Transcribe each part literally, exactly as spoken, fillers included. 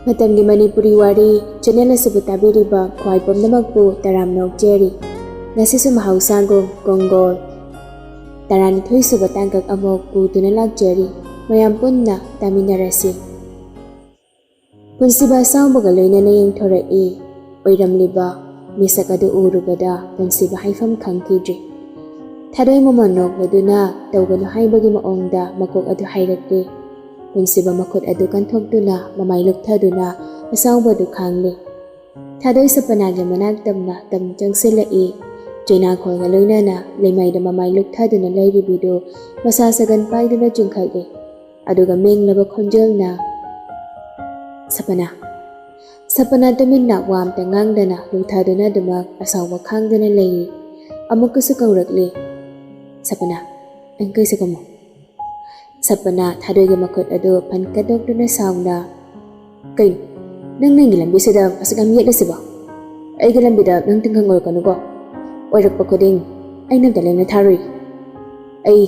ꯃꯇꯝꯒꯤ ꯃꯅꯤꯄꯨꯔꯤ ꯋꯥꯔꯤ ꯆꯦꯅꯦꯜ ꯑꯁꯤꯕꯨ ꯇꯥꯕꯤꯔꯤꯕ ꯈ꯭ꯋꯥꯏ ꯄꯨꯝꯅꯃꯛꯄꯨ ꯇꯔꯥꯝꯅ ꯑꯣꯛꯆꯔꯤ꯫ ꯉꯁꯤꯁꯨ ꯃꯍꯧꯁꯥꯒꯨꯝ ꯀꯣꯡꯒꯣꯜ ꯇꯔꯥꯅꯤꯊꯣꯏꯁꯨꯕ ꯇꯥꯡꯀꯛ ꯑꯃꯨꯛ ꯄꯨꯗꯨꯅ ꯂꯥꯛꯆꯔꯤ꯫ ꯃꯌꯥꯝ ꯄꯨꯟꯅ ꯇꯥꯃꯤꯟꯅꯔꯁꯤ꯫ ꯄꯨꯟꯁꯤꯕ ꯑꯁꯥꯎꯕꯒ ꯂꯣꯏꯅꯅ ꯌꯦꯡꯊꯣꯔꯛꯏ꯫ ꯑꯣꯏꯔꯝꯂꯤꯕ ꯃꯤꯁꯛ ꯑꯗꯨ ꯎꯔꯨꯕꯗ ꯄꯨꯟꯁꯤꯕ ꯍꯥꯏꯐꯝ ꯈꯪꯈꯤꯗ꯭ꯔꯦ꯫ ꯊꯥꯗꯣꯏ ꯃꯃꯣꯟ ꯅꯣꯛꯂꯗꯨꯅ ꯇꯧꯒꯅꯨ ꯍꯥꯏꯕꯒꯤ ꯃꯑꯣꯡꯗ ꯃꯀꯣꯛ ꯑꯗꯨ ꯍꯥꯏꯔꯛꯂꯦ꯫ ꯄꯨꯟꯁꯤꯕ ꯃꯈꯨꯠ ꯑꯗꯨ ꯀꯟꯊꯣꯛꯇꯨꯅ ꯃꯃꯥꯏ ꯂꯨꯞꯊꯗꯨꯅ ꯑꯁꯥꯎꯕ ꯑꯗꯨ ꯈꯥꯡꯂꯦ꯫ ꯊꯥꯗꯣꯏ ꯁꯄꯅꯥꯒꯤ ꯃꯅꯥꯛ ꯇꯝꯅ ꯇꯝ ꯆꯪꯁꯤꯜꯂꯛꯏ꯫ ꯆꯩꯅꯥꯈꯣꯜꯒ ꯂꯣꯏꯅꯅ ꯂꯩꯃꯥꯏꯗ ꯃꯃꯥꯏ ꯂꯨꯞꯊꯗꯨꯅ ꯂꯩꯔꯤꯕꯤꯗꯨ ꯃꯁꯥ ꯁꯒꯟ ꯄꯥꯏꯗꯨꯅ ꯆꯤꯡꯈꯠꯂꯤ꯫ ꯑꯗꯨꯒ ꯃꯦꯡꯂꯕ ꯈꯣꯟꯖꯦꯜꯅ, "ꯁꯄꯅꯥ!" ꯁꯄꯅꯥ ꯇꯨꯃꯤꯟꯅ ꯋꯥ ꯑꯝꯇ ꯉꯥꯡꯗꯅ ꯂꯨꯞꯊꯗꯨꯅ ꯑꯗꯨꯃꯛ ꯑꯁꯥꯎꯕ ꯈꯥꯡꯗꯨꯅ ꯂꯩꯔꯤ꯫ ꯑꯃꯨꯛꯀꯁꯨ ꯀꯧꯔꯛꯂꯤ, "ꯁꯄꯅꯥ, ꯑꯩꯈꯣꯏꯁꯦ ꯀꯨꯝꯃꯣ!" ꯁꯄꯅꯥ ꯊꯥꯗꯣꯏꯒꯤ ꯃꯈꯨꯠ ꯑꯗꯨ ꯐꯟ ꯀꯠꯇꯣꯛꯇꯨꯅ ꯁꯥꯎꯅ, "ꯀꯩꯅꯣ, ꯅꯪ ꯅꯪꯒꯤ ꯂꯝꯕꯤꯁꯤꯗ ꯑꯁꯨꯛ ꯌꯥꯝ ꯌꯦꯠꯂꯤꯁꯤꯕꯣ? ꯑꯩꯒꯤ ꯂꯝꯕꯤꯗ ꯅꯪ ꯇꯤꯡꯈꯪ ꯑꯣꯏꯔꯛꯀꯅꯨꯀꯣ꯫ ꯑꯣꯏꯔꯛꯄ ꯈꯨꯗꯤꯡ ꯑꯩꯅ ꯑꯝꯇ ꯂꯦꯝꯅ ꯊꯥꯔꯨꯏ꯫ ꯑꯩ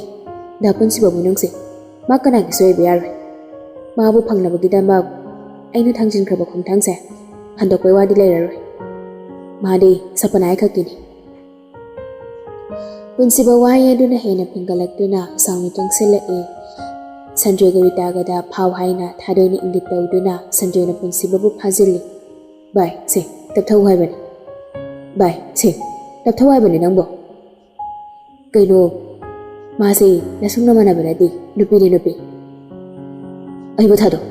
ꯗꯥ ꯄꯨꯟꯁꯤꯕꯕꯨ ꯅꯨꯡꯁꯤ꯫ ꯃꯥ ꯀꯅꯥꯒꯤꯁꯨ ꯑꯣꯏꯕ ꯌꯥꯔꯣꯏ꯫ ꯃꯥꯕꯨ ꯐꯪꯅꯕꯒꯤꯗꯃꯛ ꯑꯩꯅ ꯊꯥꯡꯖꯤꯟꯈ꯭ꯔꯕ ꯈꯣꯡꯊꯥꯡꯁꯦ ꯍꯟꯗꯣꯛꯄꯩ ꯋꯥꯗꯤ ꯂꯩꯔꯔꯣꯏ꯫ ꯃꯥꯗꯤ ꯁꯄꯅꯥ ꯑꯩ ꯈꯛꯀꯤꯅꯤ꯫" ꯄꯨꯟꯁꯤꯕ ꯋꯥꯍꯩ ꯑꯗꯨꯅ ꯍꯦꯟꯅ ꯐꯤꯡꯒꯠꯂꯛꯇꯨꯅ ꯁꯥꯎꯅ ꯆꯪꯁꯤꯜꯂꯛꯏ꯫ ꯁꯟꯖꯣꯏꯒ ꯔꯤꯇꯥꯒꯗ ꯐꯥꯎ ꯍꯥꯏꯅ ꯊꯥꯗꯣꯏꯅ ꯏꯪꯒꯤꯠ ꯇꯧꯗꯨꯅ ꯁꯟꯖꯣꯏꯅ ꯄꯨꯟꯁꯤꯕꯕꯨ ꯐꯥꯖꯤꯜꯂꯤ꯫ "ꯚꯥꯏ, ꯁꯦ, ꯇꯞꯊꯧ ꯍꯥꯏꯕꯅꯤ꯫ ꯚꯥꯏ, ꯁꯦ, ꯇꯞꯊꯧ ꯍꯥꯏꯕꯅꯤ ꯅꯪꯕꯣ꯫ ꯀꯩꯅꯣ, ꯃꯥꯁꯦ ꯅꯁꯨꯛ ꯅꯃꯥꯟꯅꯕ ꯅꯠꯇꯦ, ꯅꯨꯄꯤꯅꯦ, ꯅꯨꯄꯤ꯫" ꯑꯩꯕꯨ ꯊꯥꯗꯣꯛ꯫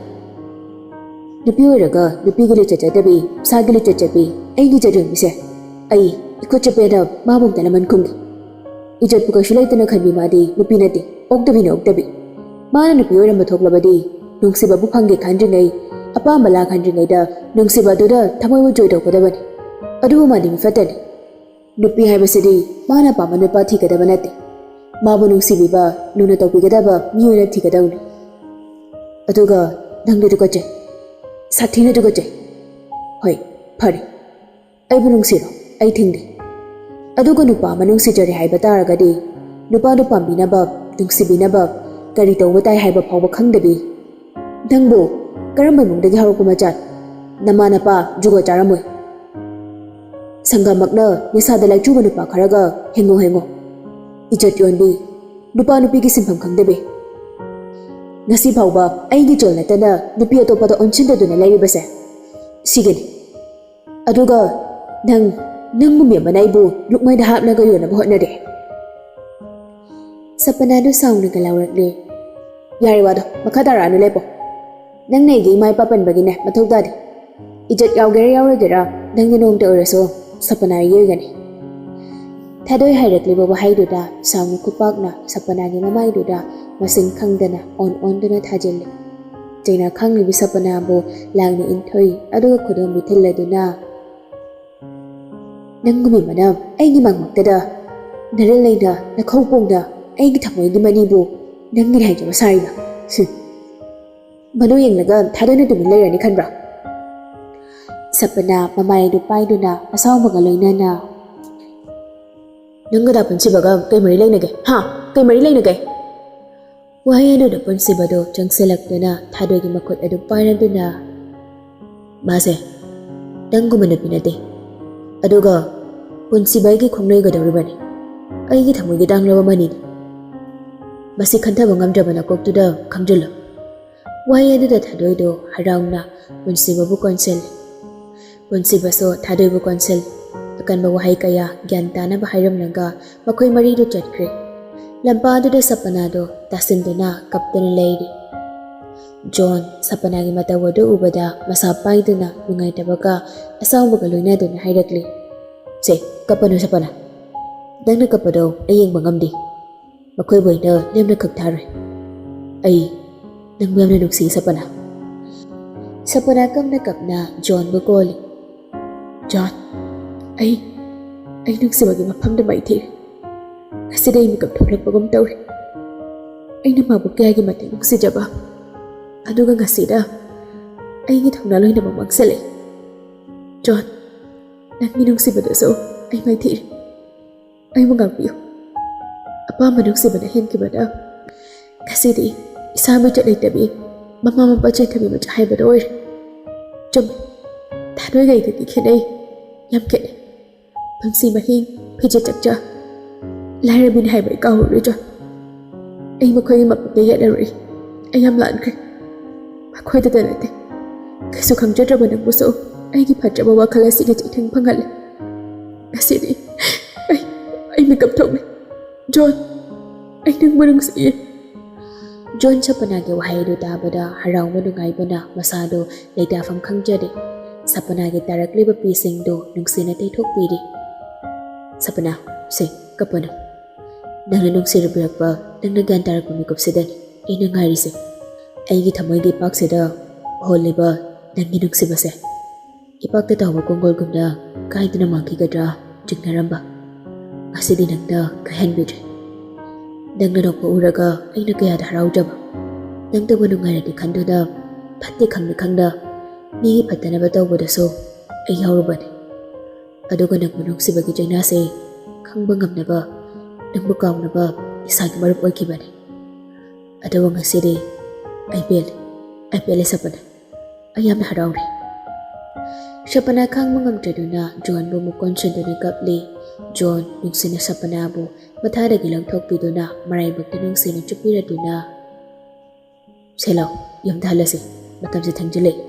ꯅꯨꯄꯤ ꯑꯣꯏꯔꯒ ꯅꯨꯄꯤꯒꯤ ꯂꯤꯆꯠ ꯆꯠꯇꯕꯤ, ꯏꯁꯥꯒꯤ ꯂꯤꯆꯠ ꯆꯠꯄꯤ, ꯑꯩꯒꯤ ꯏꯖꯠ ꯌꯣꯟꯕꯤꯁꯦ ꯑꯩ ꯏꯈꯨꯠ ꯆꯠꯄꯦꯗ ꯃꯥꯕꯨ ꯑꯝꯇ ꯂꯃꯟ ꯈꯨꯝꯒꯦ꯫ ꯏꯖꯠꯄꯨ ꯀꯩꯁꯨ ꯂꯩꯇꯅ ꯈꯟꯕꯤ ꯃꯥꯗꯤ ꯅꯨꯄꯤ ꯅꯠꯇꯦ, ꯑꯣꯛꯇꯕꯤꯅꯦ, ꯑꯣꯛꯇꯕꯤ꯫ ꯃꯥꯅ ꯅꯨꯄꯤ ꯑꯣꯏꯔꯝꯕ ꯊꯣꯛꯂꯕꯗꯤ ꯅꯨꯡꯁꯤꯕꯕꯨ ꯐꯪꯒꯦ ꯈꯟꯗ꯭ꯔꯤꯉꯩ, ꯑꯄꯥꯝꯕ ꯂꯥ ꯈꯟꯗ꯭ꯔꯤꯉꯩꯗ ꯅꯨꯡꯁꯤꯕ ꯑꯗꯨꯗ ꯊꯃꯣꯏꯕꯨ ꯆꯣꯏꯊꯣꯛꯀꯗꯕꯅꯤ꯫ ꯑꯗꯨꯕꯨ ꯃꯥꯗꯤ ꯃꯤ ꯐꯠꯇꯅꯤ꯫ ꯅꯨꯄꯤ ꯍꯥꯏꯕꯁꯤꯗꯤ ꯃꯥꯅ ꯄꯥꯝꯕ ꯅꯨꯄꯥ ꯊꯤꯒꯗꯕ ꯅꯠꯇꯦ꯫ ꯃꯥꯕꯨ ꯅꯨꯡꯁꯤꯕꯤꯕ, ꯂꯨꯅ ꯇꯧꯕꯤꯒꯗꯕ ꯃꯤ ꯑꯣꯏꯅ ꯊꯤꯒꯗꯕꯅꯤ꯫ ꯑꯗꯨꯒ ꯅꯪꯗꯤ ꯇꯨꯀꯠꯆꯩ, ꯁꯥꯊꯤꯅ ꯇꯨꯀꯠꯆꯩ꯫ ꯍꯣꯏ, ꯐꯔꯦ, ꯑꯩꯕꯨ ꯅꯨꯡꯁꯤꯔꯣ, ꯑꯩ ꯊꯤꯡꯗꯦ꯫ ꯑꯗꯨꯒ ꯅꯨꯄꯥ ꯑꯃ ꯅꯨꯡꯁꯤꯖꯔꯦ ꯍꯥꯏꯕ ꯇꯥꯔꯒꯗꯤ ꯅꯨꯄꯥꯗꯨ ꯄꯥꯝꯕꯤꯅꯕ, ꯅꯨꯡꯁꯤꯕꯤꯅꯕ ꯀꯔꯤ ꯇꯧꯕ ꯇꯥꯏ ꯍꯥꯏꯕ ꯐꯥꯎꯕ ꯈꯪꯗꯕꯤ, ꯅꯪꯕꯨ ꯀꯔꯝꯕ ꯏꯃꯨꯡꯗꯒꯤ ꯍꯧꯔꯛꯄ ꯃꯆꯥ? ꯅꯃꯥ ꯅꯄꯥ ꯖꯨꯒꯣꯠ ꯆꯥꯔꯝꯃꯣꯏ꯫ ꯁꯪꯒꯥꯃꯛꯅ ꯅꯤꯁꯥꯗ ꯂꯥꯏꯆꯨꯕ ꯅꯨꯄꯥ ꯈꯔꯒ ꯍꯦꯡꯉꯣ ꯍꯦꯡꯉꯣ꯫ ꯏꯖꯠ ꯌꯣꯟꯕꯤ, ꯅꯨꯄꯥ ꯅꯨꯄꯤꯒꯤ ꯁꯤꯟꯐꯝ ꯈꯪꯗꯕꯤ꯫ ꯉꯁꯤ ꯐꯥꯎꯕ ꯑꯩꯒꯤ ꯆꯣꯜ ꯅꯠꯇꯅ ꯅꯨꯄꯤ ꯑꯇꯣꯞꯄꯗ ꯑꯣꯟꯁꯤꯟꯗꯗꯨꯅ ꯂꯩꯔꯤꯕꯁꯦ ꯁꯤꯒꯤꯅꯤ꯫ ꯑꯗꯨꯒ ꯅꯪ, ꯅꯪꯒꯨꯝꯕꯤ ꯑꯃꯅ ꯑꯩꯕꯨ ꯂꯨꯛꯃꯥꯏꯗ ꯍꯥꯞꯂꯒ ꯌꯣꯟꯅꯕ ꯍꯣꯠꯅꯔꯦ꯫ ꯁꯄꯅꯥꯗꯨ ꯁꯥꯎꯅꯒ ꯂꯥꯎꯔꯛꯂꯦ꯫ ꯌꯥꯔꯦ ꯋꯥꯗꯣ, ꯃꯈꯥ ꯇꯥꯔꯛꯑꯅꯨ, ꯂꯦꯞꯄꯣ꯫ ꯅꯪꯅ ꯑꯩꯒꯤ ꯏꯃꯥ ꯏꯄꯥ ꯄꯟꯕꯒꯤꯅꯦ, ꯃꯊꯧ ꯇꯥꯗꯦ꯫ ꯏꯖꯠ ꯌꯥꯎꯒꯦꯔꯥ ꯌꯥꯎꯔꯣꯏꯒꯦꯔꯥ, ꯅꯪꯒꯤ ꯅꯣꯡꯇ ꯑꯣꯏꯔꯁꯨ ꯁꯄꯅꯥ ꯑꯩꯒꯤ ꯑꯣꯏꯒꯅꯤ꯫ ꯊꯥꯗꯣꯏ ꯍꯥꯏꯔꯛꯂꯤꯕ ꯋꯥꯍꯩꯗꯨꯗ ꯁꯥꯎꯅ ꯈꯨꯄꯥꯛꯅ ꯁꯄꯅꯥꯒꯤ ꯃꯃꯥꯏꯗꯨꯗ ꯃꯁꯤꯡ ꯈꯪꯗꯅ ꯑꯣꯟ ꯑꯣꯟꯗꯨꯅ ꯊꯥꯖꯤꯜꯂꯤ꯫ ꯆꯩꯅꯥ ꯈꯥꯡꯂꯤꯕꯤ ꯁꯄꯅꯥꯕꯨ ꯂꯥꯡꯅ ꯏꯟꯊꯣꯛꯏ, ꯑꯗꯨꯒ ꯈꯨꯗꯣꯝꯕꯤ ꯊꯤꯜꯂꯗꯨꯅ, "ꯅꯪꯒꯨꯝꯕꯤ ꯃꯅꯝ ꯑꯩꯒꯤ ꯃꯥꯡꯃꯛꯇꯗ ꯅꯔꯜ ꯂꯩꯅ ꯅꯈꯧ ꯄꯣꯡꯅ ꯑꯩꯒꯤ ꯊꯃꯣꯏꯒꯤ ꯃꯅꯤꯕꯨ ꯅꯪꯒꯤꯅꯤ ꯍꯥꯏꯖꯕ ꯁꯥꯔꯤꯕ꯫ ꯍꯨꯝ꯫ ꯃꯗꯨ ꯌꯦꯡꯂꯒ ꯊꯥꯗꯣꯏꯅ ꯇꯨꯃꯤꯟ ꯂꯩꯔꯅꯤ ꯈꯟꯕ꯭ꯔꯥ?" ꯁꯄꯅꯥ ꯃꯃꯥꯏ ꯑꯗꯨ ꯄꯥꯏꯗꯨꯅ ꯑꯁꯥꯎꯕꯒ ꯂꯣꯏꯅꯅ, "ꯅꯪꯒꯗ ꯄꯨꯟꯁꯤꯕꯒ ꯀꯩ ꯃꯔꯤ ꯂꯩꯅꯒꯦ? ꯍꯥ? ꯀꯩ ꯃꯔꯤ ꯂꯩꯅꯒꯦ?" ꯋꯥꯍꯩ ꯑꯗꯨꯗ ꯄꯨꯟꯁꯤꯕꯗꯨ ꯆꯪꯁꯤꯜꯂꯛꯇꯨꯅ ꯊꯥꯗꯣꯏꯒꯤ ꯃꯈꯨꯠ ꯑꯗꯨ ꯄꯥꯏꯔꯗꯨꯅ, "ꯃꯥꯁꯦ ꯅꯪꯒꯨꯝꯕ ꯅꯨꯄꯤ ꯅꯠꯇꯦ, ꯑꯗꯨꯒ ꯄꯨꯟꯁꯤꯕ ꯑꯩꯒꯤ ꯈꯣꯡꯂꯩꯒꯗꯧꯔꯤꯕꯅꯤ꯫ ꯑꯩꯒꯤ ꯊꯃꯣꯏꯒꯤ ꯇꯥꯡꯂꯕ ꯃꯅꯤꯅꯤ꯫ ꯃꯁꯤ ꯈꯟꯊꯕ ꯉꯝꯗ꯭ꯔꯕ ꯅꯀꯣꯛꯇꯨꯗ ꯈꯪꯖꯤꯜꯂꯨ꯫" ꯋꯥꯍꯩ ꯑꯗꯨꯗ ꯊꯥꯗꯣꯏꯗꯨ ꯍꯔꯥꯎꯅ ꯄꯨꯟꯁꯤꯕꯕꯨ ꯀꯣꯟꯁꯤꯜꯂꯤ꯫ ꯄꯨꯟꯁꯤꯕꯁꯨ ꯊꯥꯗꯣꯏꯕꯨ ꯀꯣꯟꯁꯤꯜ꯫ ꯑꯀꯟꯕ ꯋꯥꯍꯩ ꯀꯌꯥ ꯒ꯭ꯌꯥꯟ ꯇꯥꯅꯕ ꯍꯥꯏꯔꯝꯂꯒ ꯃꯈꯣꯏ ꯃꯔꯤꯗꯨ ꯆꯠꯈ꯭ꯔꯦ꯫ ꯂꯝꯄꯥꯛ ꯑꯗꯨꯗ ꯁꯄꯅꯥꯗꯨ ꯇꯥꯁꯤꯟꯗꯨꯅ ꯀꯞꯇꯨꯅ ꯂꯩꯔꯤ꯫ ꯖꯣꯟ ꯁꯄꯅꯥꯒꯤ ꯃꯇꯧ ꯑꯗꯨ ꯎꯕꯗ ꯃꯁꯥ ꯄꯥꯏꯗꯨꯅ ꯅꯨꯡꯉꯥꯏꯇꯕꯒ ꯑꯁꯥꯎꯕꯒ ꯂꯣꯏꯅꯗꯨꯅ ꯍꯥꯏꯔꯛꯂꯤ, "ꯁꯦ, ꯀꯞꯄꯅꯨ ꯁꯄꯅꯥ꯫ ꯅꯪꯅ ꯀꯞꯄꯗꯣ ꯑꯩ ꯌꯦꯡꯕ ꯉꯝꯗꯦ꯫ ꯃꯈꯣꯏꯕꯨ ꯑꯩꯅ ꯂꯦꯝꯅ ꯈꯛ ꯊꯥꯔꯣꯏ꯫ ꯑꯩ ꯅꯪꯕꯨ ꯌꯥꯝꯅ ꯅꯨꯡꯁꯤ ꯁꯄꯅꯥ꯫" ꯁꯄꯅꯥ ꯀꯞꯅ ꯀꯞꯅ ꯖꯣꯟꯕꯨ ꯀꯣꯜꯂꯤ꯫ "ꯖꯣꯟ, ꯑꯩ, ꯑꯩ ꯅꯨꯡꯁꯤꯕꯒꯤ ꯃꯐꯝꯗ ꯃꯩ ꯊꯤꯔꯦ꯫ ꯉꯁꯤꯗꯤ ꯑꯩ ꯃꯤꯀꯞ ꯊꯣꯛꯂꯛꯄꯒꯨꯝ ꯇꯧꯔꯦ꯫ ꯑꯩꯅ ꯃꯥꯕꯨ ꯀꯌꯥꯒꯤ ꯃꯇꯤꯛ ꯅꯨꯡꯁꯤꯖꯕ, ꯑꯗꯨꯒ ꯉꯁꯤꯗ ꯑꯩꯒꯤ ꯊꯧꯅꯥ ꯂꯣꯏꯅꯃꯛ ꯃꯥꯡꯁꯤꯜꯂꯦ꯫ ꯖꯣꯟ, ꯅꯪꯒꯤ ꯅꯨꯡꯁꯤꯕꯗꯁꯨ ꯑꯩ ꯃꯩ ꯊꯤꯔꯦ꯫ ꯑꯩꯕꯨ ꯉꯥꯛꯄꯤꯌꯨ꯫ ꯑꯄꯥꯝꯕ ꯅꯨꯡꯁꯤꯕꯅ ꯍꯦꯟꯈꯤꯕꯅ ꯉꯁꯤꯗꯤ ꯏꯁꯥ ꯃꯤꯡꯆꯠ ꯂꯩꯇꯕꯤ ꯃꯃꯥ ꯃꯄꯥ ꯆꯦꯟꯊꯕꯤ ꯃꯆꯥ ꯍꯥꯏꯕꯗꯣ ꯑꯣꯏꯔꯦ꯫ ꯆꯨꯝꯃꯤ, ꯊꯥꯗꯣꯏꯒ ꯑꯩꯒꯗꯤ ꯈꯦꯠꯅꯩ, ꯌꯥꯝ ꯈꯦꯠꯅꯩ꯫ ꯄꯨꯟꯁꯤ ꯃꯍꯤꯡ, ꯐꯤꯖꯦꯠ ꯆꯛꯆꯥ, ꯂꯥꯏꯔꯕꯤꯅꯤ ꯍꯥꯏꯕ ꯑꯩ ꯀꯥꯎꯔꯔꯣꯏ ꯖꯣꯟ꯫ ꯑꯩ ꯃꯈꯣꯏꯒꯤ ꯃꯄꯨꯛꯇ ꯌꯦꯠꯂꯔꯣꯏ꯫ ꯑꯩ ꯌꯥꯝ ꯂꯥꯟꯈ꯭ꯔꯦ꯫ ꯃꯈꯣꯏꯗꯇ ꯅꯠꯇꯦ, ꯀꯩꯁꯨ ꯈꯪꯖꯗ꯭ꯔꯕ ꯅꯪꯕꯨꯁꯨ ꯑꯩꯒꯤ ꯐꯠꯇ꯭ꯔꯕ ꯋꯥꯈꯜ ꯑꯁꯤꯒꯤ ꯆꯩꯊꯦꯡ ꯐꯪꯍꯜꯂꯦ꯫ ꯉꯁꯤꯗꯤ ꯑꯩ, ꯑꯩ ꯃꯤꯀꯞ ꯊꯣꯛꯂꯦ꯫ ꯖꯣꯟ, ꯑꯩ ꯅꯪꯕꯨ ꯅꯨꯡꯁꯤꯌꯦ꯫ ꯖꯣꯟ ꯁꯄꯅꯥꯒꯤ ꯋꯥꯍꯩ ꯑꯗꯨ ꯇꯥꯕꯗ ꯍꯔꯥꯎꯕ ꯅꯨꯡꯉꯥꯏꯕꯅ ꯃꯁꯥꯗꯨ ꯂꯩꯇꯥꯐꯝ ꯈꯪꯖꯗꯦ꯫ ꯁꯄꯅꯥꯒꯤ ꯇꯥꯔꯛꯂꯤꯕ ꯄꯤꯁꯤꯡꯗꯨ ꯅꯨꯡꯁꯤꯅ ꯇꯩꯊꯣꯛꯄꯤꯔꯤ꯫ "ꯁꯄꯅꯥ, ꯁꯦ, ꯀꯞꯄꯅꯨ꯫ ꯅꯪꯅ ꯅꯨꯡꯁꯤꯔꯨꯕꯤꯔꯛꯄ, ꯅꯪꯅ ꯒ꯭ꯌꯥꯟ ꯇꯥꯔꯛꯄ ꯃꯤꯀꯨꯞꯁꯤꯗꯅꯤ ꯑꯩꯅ ꯉꯥꯏꯔꯤꯁꯦ꯫ ꯑꯩꯒꯤ ꯊꯃꯣꯏꯒꯤ ꯏꯄꯥꯛꯁꯤꯗ ꯍꯣꯜꯂꯤꯕ ꯅꯪꯒꯤ ꯅꯨꯡꯁꯤꯕꯁꯦ ꯏꯄꯥꯛꯇ ꯇꯥꯎꯕ ꯀꯣꯡꯒꯣꯜꯒꯨꯝꯅ ꯀꯥꯏꯗꯅ ꯃꯥꯡꯈꯤꯒꯗ꯭ꯔꯥ ꯆꯤꯡꯅꯔꯝꯕ꯫ ꯉꯁꯤꯗꯤ ꯅꯪꯅ ꯀꯥꯏꯍꯟꯕꯤꯗ꯭ꯔꯦ꯫ ꯅꯪꯅ ꯅꯣꯛꯄ ꯎꯔꯒ ꯑꯩꯅ ꯀꯌꯥꯗ ꯍꯔꯥꯎꯖꯕ꯫ ꯅꯪꯇꯕꯨ ꯅꯨꯡꯉꯥꯏꯔꯗꯤ ꯈꯟꯗꯨꯅ ꯐꯠꯇꯦ ꯈꯪꯅ ꯈꯪꯅ ꯃꯤꯒꯤ ꯐꯠꯇꯅꯕ ꯇꯧꯕꯗꯁꯨ ꯑꯩ ꯌꯥꯎꯔꯨꯕꯅꯤ꯫ ꯑꯗꯨꯒ ꯅꯪꯕꯨ ꯅꯨꯡꯁꯤꯕꯒꯤ ꯆꯩꯅꯥꯁꯦ ꯈꯪꯕ ꯉꯝꯅꯕ, ꯅꯪꯕꯨ ꯀꯥꯎꯅꯕ ꯏꯁꯥꯒꯤ ꯃꯔꯨꯞ ꯑꯣꯏꯈꯤꯕꯅꯤ꯫ ꯑꯗꯨꯕꯨ ꯉꯁꯤꯗꯤ ꯑꯩ ꯄꯦꯜꯂꯦ, ꯑꯩ ꯄꯦꯜꯂꯦ ꯁꯄꯅꯥ꯫ ꯑꯩ ꯌꯥꯝꯅ ꯍꯔꯥꯎꯔꯦ꯫" ꯁꯄꯅꯥ ꯈꯥꯡꯕ ꯉꯝꯗ꯭ꯔꯗꯨꯅ ꯖꯣꯟꯕꯨ ꯑꯃꯨꯛ ꯀꯣꯟꯁꯤꯟꯗꯨꯅ ꯀꯞꯂꯤ꯫ ꯖꯣꯟ ꯅꯨꯡꯁꯤꯅ ꯁꯄꯅꯥꯕꯨ ꯃꯊꯥꯗꯒꯤ ꯂꯧꯊꯣꯛꯄꯤꯗꯨꯅ ꯃꯔꯥꯏꯕꯛꯇ ꯅꯨꯡꯁꯤꯅ ꯆꯨꯞꯄꯤꯔꯗꯨꯅ, "ꯁꯦ ꯂꯥꯎ, ꯌꯨꯝꯗ ꯍꯜꯂꯁꯤ, ꯃꯇꯝꯁꯦ ꯊꯦꯡꯖꯤꯜꯂꯛꯏ꯫"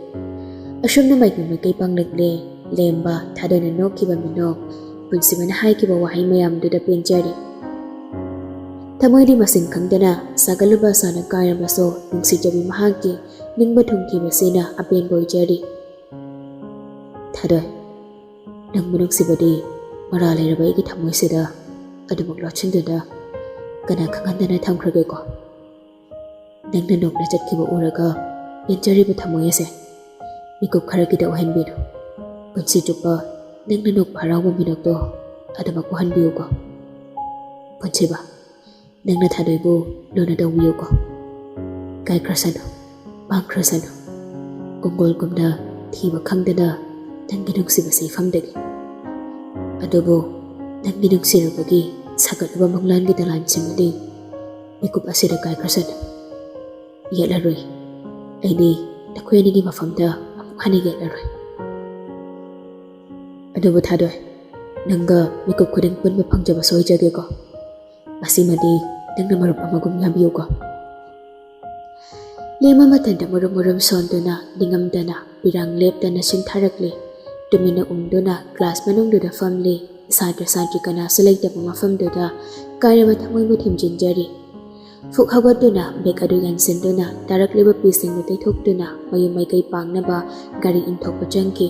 ꯑꯁꯨꯝꯅ ꯃꯥꯏꯀꯩ ꯃꯥꯏꯀꯩ ꯄꯥꯡꯂꯛꯂꯦ꯫ ꯂꯦꯝꯕ, ꯊꯥꯗꯣꯏꯅ ꯅꯣꯛꯈꯤꯕ ꯃꯤꯅꯣꯛ, ꯄꯨꯟꯁꯤꯕꯅ ꯍꯥꯏꯈꯤꯕ ꯋꯥꯍꯩ ꯃꯌꯥꯝꯗꯨꯗ ꯄꯦꯟꯖꯔꯦ꯫ ꯊꯃꯣꯏꯗꯤ ꯃꯁꯤꯡ ꯈꯪꯗꯅ ꯁꯥꯒꯠꯂꯨꯕ ꯑꯁꯥꯅ ꯀꯥꯏꯔꯕꯁꯨ, ꯅꯨꯡꯁꯤꯖꯕꯤ ꯃꯍꯥꯛꯀꯤ ꯅꯤꯡꯕ ꯊꯨꯡꯈꯤꯕꯁꯤꯅ ꯑꯄꯦꯟꯕ ꯑꯣꯏꯖꯔꯤ꯫ "ꯊꯥꯗꯣꯏ, ꯅꯪꯕꯨ ꯅꯨꯡꯁꯤꯕꯗꯤ ꯃꯔꯥ ꯂꯩꯔꯕ ꯑꯩꯒꯤ ꯊꯃꯣꯏꯁꯤꯗ ꯑꯗꯨꯃꯛ ꯂꯣꯠꯁꯤꯟꯗꯨꯅ ꯀꯅꯥ ꯈꯪꯍꯟꯗꯅ ꯊꯝꯈ꯭ꯔꯒꯦꯀꯣ? ꯅꯪꯅ ꯅꯣꯛꯅ ꯆꯠꯈꯤꯕ ꯎꯔꯒ ꯄꯦꯟꯖꯔꯤꯕ ꯊꯃꯣꯏ ꯑꯁꯦ ꯃꯤꯀꯨꯞ ꯈꯔꯒꯤꯗ ꯑꯣꯏꯍꯟꯕꯤꯔꯣ꯫ ꯄꯨꯟꯁꯤ ꯆꯨꯞꯄ ꯅꯪꯅ ꯅꯣꯛꯄ ꯍꯔꯥꯎꯕ ꯃꯤꯅꯣꯛꯇꯣ ꯑꯗꯨꯃꯛ ꯎꯍꯟꯕꯤꯌꯨꯀꯣ꯫ ꯄꯨꯟꯁꯤꯕ, ꯅꯪꯅ ꯊꯥꯗꯣꯏꯕꯨ ꯂꯨꯅ ꯇꯧꯕꯤꯌꯨꯀꯣ꯫ ꯀꯥꯏꯈ꯭ꯔꯁꯅꯨ, ꯃꯥꯡꯈ꯭ꯔꯁꯅꯨ꯫ ꯀꯣꯡꯒꯣꯜꯒꯨꯝꯅ ꯊꯤꯕ ꯈꯪꯗꯅ ꯅꯪꯒꯤ ꯅꯨꯡꯁꯤꯕꯁꯦ ꯏꯐꯝꯗꯒꯤ꯫ ꯑꯗꯨꯕꯨ ꯅꯪꯒꯤ ꯅꯨꯡꯁꯤꯔꯕꯒꯤ ꯁꯥꯒꯠꯂꯕ ꯃꯪꯂꯥꯟꯒꯤ ꯗꯂꯥꯟꯁꯤꯃꯗꯤ ꯃꯤꯀꯨꯞ ꯑꯁꯤꯗ ꯀꯥꯏꯈ꯭ꯔꯁꯅꯨ꯫ ꯌꯦꯠꯂꯔꯣꯏ, ꯑꯩꯗꯤ ꯅꯈꯣꯏ ꯑꯅꯤꯒꯤ ꯃꯐꯝꯗ ꯑꯃꯨꯛ ꯍꯟꯅ ꯌꯦꯠꯂꯔꯣꯏ꯫ ꯑꯗꯨꯕꯨ ꯊꯥꯗꯣꯏ, ꯅꯪꯒ ꯃꯤꯀꯨꯞ ꯈꯨꯗꯤꯡ ꯄꯨꯟꯕ ꯐꯪꯖꯕ ꯁꯣꯏꯖꯒꯦꯀꯣ꯫ ꯃꯁꯤꯃꯗꯤ ꯅꯪꯅ ꯃꯔꯨꯞ ꯑꯃꯒꯨꯝ ꯌꯥꯕꯤꯌꯨꯀꯣ꯫ ꯂꯦꯝꯕ ꯃꯇꯝꯗ ꯃꯔꯨꯝ ꯃꯔꯨꯝ ꯁꯣꯟꯗꯨꯅ ꯅꯤꯡꯉꯝꯗꯅ ꯄꯤꯔꯥꯡ ꯂꯦꯞꯇꯅ ꯁꯤꯟꯊꯔꯛꯂꯤ꯫ ꯇꯨꯃꯤꯟꯅ ꯎꯪꯗꯨꯅ ꯀ꯭ꯂꯥꯁ ꯃꯅꯨꯡꯗꯨꯗ ꯐꯝꯂꯤ꯫ ꯁꯥꯇ꯭ꯔ ꯁꯥꯇ꯭ꯔꯤ ꯀꯅꯥꯁꯨ ꯂꯩꯇꯕ ꯃꯐꯝꯗꯨꯗ ꯀꯥꯏꯔꯕ ꯊꯃꯣꯏꯕꯨ ꯊꯤꯝꯖꯤꯟꯖꯔꯤ꯫ ꯐꯨꯛ ꯍꯧꯒꯠꯇꯨꯅ ꯕꯦꯒ ꯑꯗꯨ ꯌꯥꯟꯁꯤꯟꯗꯨꯅ ꯇꯥꯔꯛꯂꯤꯕ ꯄꯤꯁꯤꯡꯗꯨ ꯇꯩꯊꯣꯛꯇꯨꯅ ꯃꯌꯨꯝ ꯃꯥꯏꯀꯩ ꯄꯥꯡꯅꯕ ꯒꯥꯔꯤ ꯏꯟꯊꯣꯛꯄ ꯆꯪꯈꯤ꯫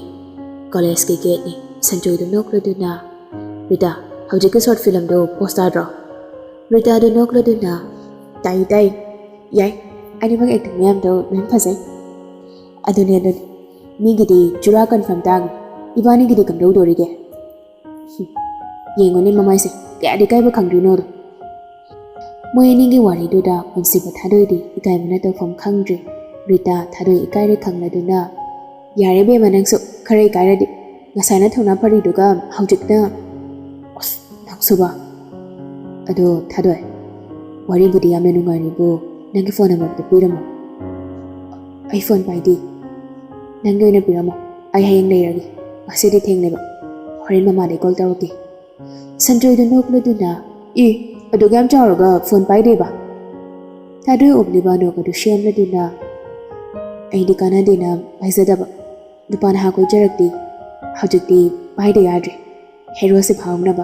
ꯀꯣꯂꯦꯖꯀꯤ ꯒꯦꯠꯅꯤ꯫ ꯁꯟꯖꯣꯏꯗꯨ ꯅꯣꯛꯂꯗꯨꯅ, "ꯔꯤꯇꯥ, ꯍꯧꯖꯤꯛꯀꯤ ꯁꯣꯔꯠ ꯐꯤꯂꯝꯗꯨ ꯄꯣꯁ ꯇꯥꯗ꯭ꯔꯣ?" ꯔꯤꯇꯥꯗꯨ ꯅꯣꯛꯂꯗꯨꯅ, "ꯇꯥꯏ, ꯇꯥꯏ꯫ ꯌꯥꯏ, ꯑꯅꯤꯃꯛ ꯑꯦꯛꯇꯤꯡ ꯃꯌꯥꯝꯗꯣ ꯂꯣꯏ ꯐꯖꯩ꯫ ꯑꯗꯨꯅꯦ, ꯑꯗꯨꯅꯦ꯫ ꯃꯤꯒꯤꯗꯤ ꯖꯨꯔꯥ ꯀꯟꯐꯥꯔꯝ ꯇꯥꯡꯉꯤ, ꯏꯕꯥꯅꯤꯒꯤꯗꯤ ꯀꯝꯗꯧꯗꯣꯔꯤꯒꯦ?" ꯍꯨꯝ, ꯌꯦꯡꯉꯨꯅꯦ ꯃꯃꯥꯏꯁꯦ, ꯀꯌꯥꯗꯤ ꯏꯀꯥꯏꯕ ꯈꯪꯗꯣꯏꯅꯣꯗꯣ꯫ ꯃꯣꯏ ꯑꯅꯤꯒꯤ ꯋꯥꯔꯤꯗꯨꯗ ꯄꯨꯟꯁꯤꯕ ꯊꯥꯗꯣꯏꯗꯤ ꯏꯀꯥꯏꯕꯅ ꯇꯧꯐꯝ ꯈꯪꯗ꯭ꯔꯦ꯫ ꯔꯤꯇꯥ ꯊꯥꯗꯣꯏ ꯏꯀꯥꯏꯔꯦ ꯈꯪꯂꯗꯨꯅ, "ꯌꯥꯔꯦ ꯕꯦꯝꯃ, ꯅꯪꯁꯨ ꯈꯔ ꯏꯀꯥꯏꯔꯗꯤ꯫ ꯉꯁꯥꯏꯅ ꯊꯧꯅꯥ ꯐꯔꯤꯗꯨꯒ ꯍꯧꯖꯤꯛꯅ, ꯑꯁ, ꯅꯪꯁꯨꯕ꯫ ꯑꯗꯣ ꯊꯥꯗꯣꯏ, ꯋꯥꯔꯤꯕꯨꯗꯤ ꯌꯥꯝꯅ ꯅꯨꯡꯉꯥꯏꯔꯤꯕꯨ, ꯅꯪꯒꯤ ꯐꯣꯟ ꯅꯝꯕꯔꯗꯨ ꯄꯤꯔꯝꯃꯣ꯫" "ꯑꯩ ꯐꯣꯟ ꯄꯥꯏꯗꯦ꯫ ꯅꯪꯒꯤ ꯑꯣꯏꯅ ꯄꯤꯔꯝꯃꯣ꯫ ꯑꯩ ꯍꯌꯦꯡ ꯂꯩꯔꯒꯦ꯫ ꯉꯁꯤꯗꯤ ꯊꯦꯡꯂꯦꯕ꯫ ꯍꯣꯔꯦꯟ ꯃꯃꯥꯗꯩ ꯀꯣꯜ ꯇꯧꯔꯛꯀꯦ꯫" ꯁꯟꯖꯣꯏꯗꯨ ꯅꯣꯛꯂꯗꯨꯅ, "ꯑꯦ, ꯑꯗꯨꯛ ꯌꯥꯝ ꯆꯥꯎꯔꯒ ꯐꯣꯟ ꯄꯥꯏꯗꯦꯕ?" ꯊꯥꯗꯣꯏ ꯎꯞꯂꯤꯕ ꯅꯣꯛ ꯑꯗꯨ ꯁꯦꯝꯂꯗꯨꯅ, "ꯑꯩꯗꯤ ꯀꯥꯟꯅꯗꯦꯅ ꯄꯥꯏꯖꯗꯕ꯫ ꯅꯨꯄꯥ ꯅꯍꯥ ꯀꯣꯏꯖꯔꯛꯇꯦ꯫ ꯍꯧꯖꯤꯛꯇꯤ ꯄꯥꯏꯗ ꯌꯥꯗ꯭ꯔꯦ, ꯍꯦꯔꯣꯁꯦ ꯐꯥꯎꯅꯕ꯫"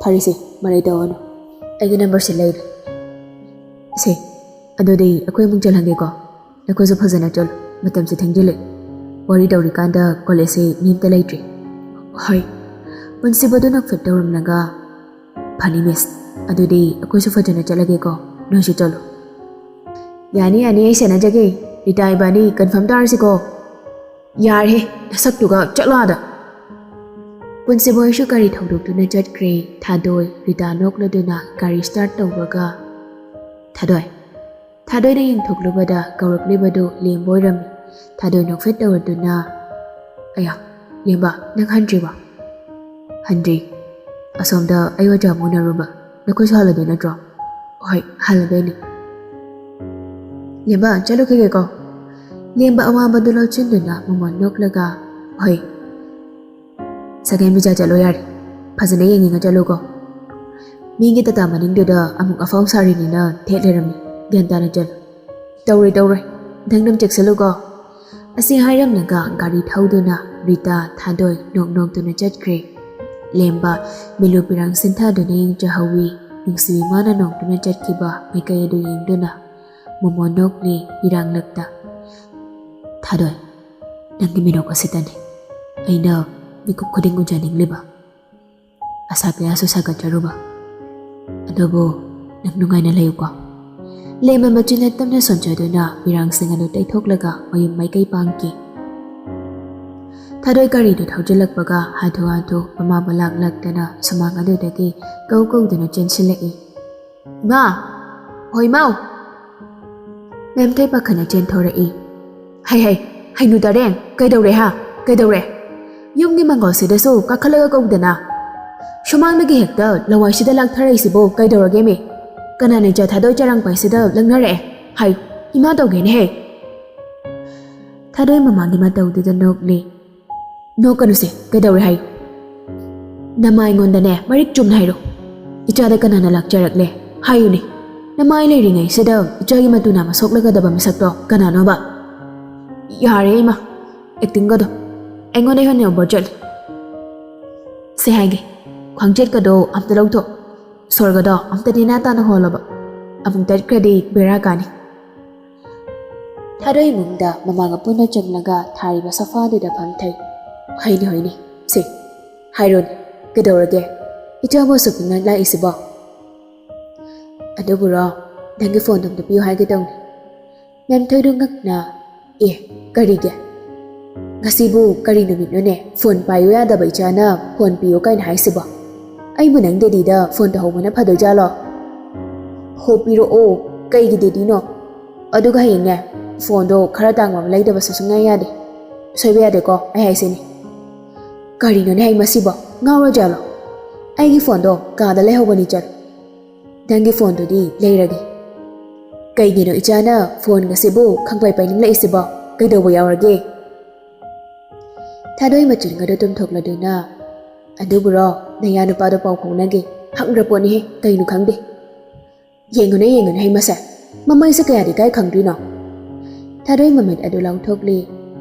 "ꯐꯔꯦꯁꯦ, ꯃꯔꯩ ꯇꯧꯔꯅꯨ꯫ ꯑꯩꯒꯤ ꯅꯝꯕꯔꯁꯤ ꯂꯩꯔꯦ꯫ ꯁꯦ, ꯑꯗꯨꯗꯤ ꯑꯩꯈꯣꯏ ꯑꯃꯨꯛ ꯆꯠꯂꯒꯦꯀꯣ꯫ ꯅꯈꯣꯏꯁꯨ ꯐꯖꯅ ꯆꯠꯂꯨ, ꯃꯇꯝꯁꯦ ꯊꯦꯡꯖꯤꯜꯂꯦ꯫ ꯋꯥꯔꯤ ꯇꯧꯔꯤꯀꯥꯟꯗ ꯀꯣꯂꯦꯖꯁꯦ ꯃꯤ ꯑꯝꯇ ꯂꯩꯇ꯭ꯔꯦ꯫" "ꯍꯣꯏ꯫" ꯄꯨꯟꯁꯤꯕꯗꯨ ꯅꯣꯛꯐꯦꯠ ꯇꯧꯔꯝꯂꯒ, "ꯐꯅꯤ ꯃꯤꯁ, ꯑꯗꯨꯗꯤ ꯑꯩꯈꯣꯏꯁꯨ ꯐꯖꯅ ꯆꯠꯂꯒꯦꯀꯣ, ꯅꯣꯏꯁꯨ ꯆꯠꯂꯨ꯫" "ꯌꯥꯅꯤ, ꯌꯥꯅꯤ, ꯑꯩ ꯁꯦꯟꯅꯖꯒꯦ꯫ ꯔꯤꯇꯥ, ꯏꯕꯥꯅꯤ ꯀꯟꯐꯥꯔꯝ ꯇꯥꯔꯁꯤꯀꯣ꯫" "ꯌꯥꯔꯦꯍꯦ, ꯅꯁꯛꯇꯨꯒ, ꯆꯠꯂꯣ ꯑꯥꯗ꯫" ꯄꯨꯟꯁꯤꯕꯣꯏꯁꯨ ꯒꯥꯔꯤ ꯊꯧꯗꯣꯛꯇꯨꯅ ꯆꯠꯈ꯭ꯔꯦ꯫ ꯊꯥꯗꯣꯏ, ꯔꯤꯇꯥ ꯅꯣꯛꯂꯗꯨꯅ ꯒꯥꯔꯤ ꯁ꯭ꯇꯥꯔꯠ ꯇꯧꯕꯒ, "ꯊꯥꯗꯣꯏ꯫" ꯊꯥꯗꯣꯏꯅ ꯌꯦꯡꯊꯣꯛꯂꯨꯕꯗ ꯀꯧꯔꯛꯂꯤꯕꯗꯨ ꯂꯦꯝꯕ ꯑꯣꯏꯔꯝꯃꯤ꯫ ꯊꯥꯗꯣꯏ ꯅꯣꯛꯐꯦꯠ ꯇꯧꯔꯗꯨꯅ, "ꯑꯌꯥ, ꯂꯦꯝꯕ, ꯅꯪ ꯍꯟꯗ꯭ꯔꯤꯕꯣ?" "ꯍꯟꯗ꯭ꯔꯤ꯫ ꯑꯁꯣꯝꯗ ꯑꯩ ꯑꯣꯖꯥ ꯑꯃ ꯎꯅꯔꯨꯕ꯫ ꯅꯈꯣꯏꯁꯨ ꯍꯜꯂꯗꯣꯏ ꯅꯠꯇ꯭ꯔꯣ?" "ꯍꯣꯏ, ꯍꯜꯂꯗꯣꯏꯅꯤ꯫" "ꯂꯦꯝꯕ, ꯆꯠꯂꯨꯈꯤꯒꯦꯀꯣ?" ꯂꯦꯝꯕ ꯑꯋꯥꯕꯗꯨ ꯂꯧꯁꯤꯟꯗꯨꯅ ꯃꯃꯣꯟ ꯅꯣꯛꯂꯒ, "ꯍꯣꯏ, ꯁꯒꯦꯟ ꯕꯤꯖꯥ ꯆꯠꯂꯣ ꯌꯥꯔꯦ꯫ ꯐꯖꯅ ꯌꯦꯡ ꯌꯦꯡꯉ ꯆꯠꯂꯨꯀꯣ꯫ ꯃꯤꯒꯤ ꯇꯥꯇꯥ ꯃꯅꯤꯡꯗꯨꯗ ꯑꯃꯨꯛ ꯑꯐꯥꯎ ꯁꯥꯔꯤꯅꯤꯅ ꯊꯦꯠ ꯂꯩꯔꯝꯃꯤ꯫ ꯒ꯭ꯌꯥꯟ ꯇꯥꯅ ꯆꯠꯂꯨ꯫" "ꯇꯧꯔꯣꯏ, ꯇꯧꯔꯣꯏ꯫ ꯅꯪ ꯑꯗꯨꯝ ꯆꯦꯛꯁꯤꯜꯂꯨꯀꯣ꯫" ꯑꯁꯤ ꯍꯥꯏꯔꯝꯂꯒ ꯒꯥꯔꯤ ꯊꯧꯗꯨꯅ ꯔꯤꯇꯥ, ꯊꯥꯗꯣꯏ ꯅꯣꯛ ꯅꯣꯛꯇꯨꯅ ꯆꯠꯈ꯭ꯔꯦ꯫ ꯂꯦꯝꯕ ꯃꯤꯂꯨ ꯄꯤꯔꯥꯡ ꯁꯤꯟꯊꯗꯨꯅ ꯌꯦꯡꯖꯍꯧꯋꯤ꯫ ꯅꯨꯡꯁꯤꯕꯤ ꯃꯥꯅ ꯅꯣꯛꯇꯨꯅ ꯆꯠꯈꯤꯕ ꯃꯥꯏꯀꯩ ꯑꯗꯨ ꯌꯦꯡꯗꯨꯅ ꯃꯣꯃꯣꯟ ꯅꯣꯛꯂꯤ ꯏꯔꯥꯡꯂꯛꯇ꯫ "ꯊꯥꯗꯣꯏ, ꯅꯪꯒꯤ ꯃꯤꯅꯣꯛ ꯑꯁꯤꯇꯅꯤ ꯑꯩꯅ ꯃꯤꯀꯨꯞ ꯈꯨꯗꯤꯡ ꯎꯖꯅꯤꯡꯂꯤꯕ꯫ ꯑꯁꯥ ꯀꯌꯥꯁꯨ ꯁꯥꯒꯠꯆꯔꯨꯕ꯫ ꯑꯗꯨꯕꯨ ꯅꯪ ꯅꯨꯡꯉꯥꯏꯅ ꯂꯩꯌꯨꯀꯣ꯫" ꯂꯦꯝꯕ ꯃꯆꯤꯟꯅ ꯇꯞꯅ ꯁꯣꯟꯖꯗꯨꯅ ꯄꯤꯔꯥꯡꯁꯤꯡ ꯑꯗꯨ ꯇꯩꯊꯣꯛꯂꯒ ꯃꯌꯨꯝ ꯃꯥꯏꯀꯩ ꯄꯥꯡꯈꯤ꯫ ꯊꯥꯗꯣꯏ ꯒꯥꯔꯤꯗꯨ ꯊꯧꯖꯤꯜꯂꯛꯄꯒ ꯍꯥꯊꯨ ꯍꯥꯊꯨ ꯃꯃꯥꯕꯨ ꯂꯥꯛꯂꯛꯇꯅ ꯁꯨꯃꯥꯡ ꯑꯗꯨꯗꯒꯤ ꯀꯧ ꯀꯧꯗꯨꯅ ꯆꯦꯟꯁꯤꯜꯂꯛꯏ꯫ "ꯏꯃꯥ! ꯍꯣꯏ, ꯏꯃꯥꯎ!" ꯃꯦꯝꯊꯣꯏ ꯄꯥꯈꯠꯅ ꯆꯦꯟꯊꯣꯔꯛꯏ꯫ "ꯍꯩ ꯍꯩ, ꯍꯩꯅꯨ ꯇꯔꯦꯡ, ꯀꯩꯗꯧꯔꯦ ꯍꯥ? ꯀꯩꯗꯧꯔꯦ? ꯌꯨꯝꯒꯤ ꯃꯪꯒꯣꯜꯁꯤꯗꯁꯨ ꯀꯥꯈꯠꯂꯒ ꯀꯧꯗꯅ꯫ ꯁꯨꯃꯥꯡꯗꯒꯤ ꯍꯦꯛꯇ ꯂꯋꯥꯏꯁꯤꯗ ꯂꯥꯛꯊꯔꯛꯏꯁꯤꯕꯨ ꯀꯩꯗꯧꯔꯒꯦ ꯃꯤ? ꯀꯅꯥꯅ ꯏꯆꯥ ꯊꯥꯗꯣꯏ ꯆꯔꯥꯡ ꯄꯥꯏꯁꯤꯗ ꯂꯪꯅꯔꯛꯑꯦ? ꯍꯥꯏ, ꯏꯃꯥ ꯇꯧꯒꯦꯅꯦ ꯍꯦ!" ꯊꯥꯗꯣꯏ ꯃꯃꯥꯒꯤ ꯃꯇꯧꯗꯨꯗ ꯅꯣꯛꯂꯤ꯫ "ꯅꯣꯛꯀꯅꯨꯁꯦ, ꯀꯩꯗꯧꯔꯦ ꯍꯥꯏꯌꯨ? ꯅꯃꯥ ꯑꯩꯉꯣꯟꯗꯅꯦ ꯃꯔꯤꯛ ꯆꯨꯝꯅ ꯍꯥꯏꯔꯣ꯫ ꯏꯆꯥꯗ ꯀꯅꯥꯅ ꯂꯥꯛꯆꯔꯛꯂꯦ? ꯍꯥꯏꯌꯨꯅꯦ꯫ ꯅꯃꯥ ꯑꯩ ꯂꯩꯔꯤꯉꯩꯁꯤꯗ ꯏꯆꯥꯒꯤ ꯃꯇꯨ ꯅꯥꯝꯃ ꯁꯣꯛꯂꯒꯗꯕ ꯃꯁꯛꯇꯣ ꯀꯅꯥꯅꯣꯕ?" "ꯌꯥꯔꯦ ꯏꯃꯥ, ꯑꯦꯛꯇꯤꯡꯒꯗꯣ ꯑꯩꯉꯣꯟꯗ ꯍꯦꯟꯅ ꯑꯣꯚꯔ ꯆꯠꯂꯦ꯫ ꯁꯦ ꯍꯥꯏꯒꯦ, ꯈ꯭ꯋꯥꯡꯆꯦꯠꯀꯗꯣ ꯑꯝꯇ ꯂꯧꯊꯣꯛ, ꯁꯣꯔꯒꯗꯣ ꯑꯝꯇ ꯅꯦꯅꯥ ꯇꯥꯅ ꯍꯣꯜꯂꯣꯕ꯫ ꯑꯃꯨꯛ ꯇꯠꯈ꯭ꯔꯗꯤ ꯕꯦꯔꯥ ꯀꯥꯅꯤ꯫" ꯊꯥꯗꯣꯏ ꯏꯃꯨꯡꯗ ꯃꯃꯥꯒ ꯄꯨꯟꯅ ꯆꯪꯂꯒ ꯊꯥꯔꯤꯕ ꯁꯣꯐꯥꯗꯨꯗ ꯐꯝꯊꯩ꯫ "ꯍꯣꯏꯅꯦ, ꯍꯣꯏꯅꯦ, ꯁꯦ, ꯍꯥꯏꯔꯣꯅꯦ, ꯀꯩꯗꯧꯔꯒꯦ? ꯏꯆꯥꯕꯨ ꯑꯁꯨꯛ ꯄꯤꯛꯅ ꯂꯥꯛꯏꯁꯤꯕꯣ?" "ꯑꯗꯨꯕꯨꯔꯣ, ꯅꯪꯒꯤ ꯐꯣꯟꯗꯣ ꯑꯝꯇ ꯄꯤꯌꯨ ꯍꯥꯏꯒꯦ ꯇꯧꯅꯤ꯫" ꯃꯦꯝꯊꯣꯏꯗꯨ ꯉꯛꯅ, "ꯑꯦ, ꯀꯔꯤꯒꯤ? ꯉꯁꯤꯕꯨ ꯀꯔꯤ ꯅꯨꯃꯤꯠꯅꯣꯅꯦ? ꯐꯣꯟ ꯄꯥꯏꯌꯨ ꯌꯥꯗꯕ ꯏꯆꯥꯅ ꯐꯣꯟ ꯄꯤꯌꯨ ꯀꯥꯏꯅ ꯍꯥꯏꯁꯤꯕꯣ? ꯑꯩꯕꯨ ꯅꯪ ꯗꯦꯗꯤꯗ ꯐꯣꯟ ꯇꯧꯍꯧꯕꯅ ꯐꯗꯣꯏ ꯖꯥꯠꯂꯣ?" "ꯍꯣ, ꯄꯤꯔꯛꯑꯣ, ꯀꯩꯒꯤ ꯗꯦꯗꯤꯅꯣ? ꯑꯗꯨꯒ ꯍꯌꯦꯡꯅꯦ, ꯐꯣꯟꯗꯣ ꯈꯔ ꯇꯥꯡꯕ ꯑꯃ ꯂꯩꯗꯕ ꯁꯨꯡꯌꯥ ꯌꯥꯗꯦ꯫ ꯁꯣꯏꯕ ꯌꯥꯗꯦꯀꯣ, ꯑꯩ ꯍꯥꯏꯁꯤꯅꯤ꯫" "ꯀꯔꯤꯅꯣꯅꯦ ꯍꯥꯏ ꯃꯁꯤꯕꯣ? ꯉꯥꯎꯔ ꯖꯥꯠꯂꯣ? ꯑꯩꯒꯤ ꯐꯣꯟꯗꯣ ꯀꯥꯗ ꯂꯩꯍꯧꯕꯅꯤ, ꯆꯠꯂꯣ꯫ ꯅꯪꯒꯤ ꯐꯣꯟꯗꯨꯗꯤ ꯂꯩꯔꯒꯦ꯫" "ꯀꯩꯒꯤꯅꯣ ꯏꯆꯥꯅ ꯐꯣꯟꯒꯁꯤꯕꯨ ꯈꯪꯄꯥꯏ ꯄꯥꯏꯅꯤꯡꯂꯛꯏꯁꯤꯕꯣ? ꯀꯩꯗꯧꯕ ꯌꯥꯎꯔꯒꯦ?" ꯊꯥꯗꯣꯏ ꯃꯆꯤꯟꯒꯗꯣ ꯇꯨꯝꯊꯣꯛꯂꯗꯨꯅ, "ꯑꯗꯨꯕꯨꯔꯣ, ꯅꯌꯥ ꯅꯨꯄꯥꯗꯣ ꯄꯥꯎ ꯐꯥꯎꯅꯒꯦ, ꯍꯪꯗ꯭ꯔ ꯄꯣꯠꯅꯤꯍꯦ, ꯀꯩꯅꯣ ꯈꯪꯗꯦ꯫ ꯌꯦꯡꯉꯨꯅꯦ, ꯌꯦꯡꯉꯨꯅꯦ, ꯍꯩ ꯃꯁꯦ, ꯃꯃꯩꯁꯦ ꯀꯌꯥꯗꯤ ꯀꯥꯏ ꯈꯪꯗ꯭ꯔꯤꯅꯣ?" ꯊꯥꯗꯣꯏ ꯃꯃꯤꯠ ꯑꯗꯨ ꯂꯥꯎꯊꯣꯛꯂꯤ꯫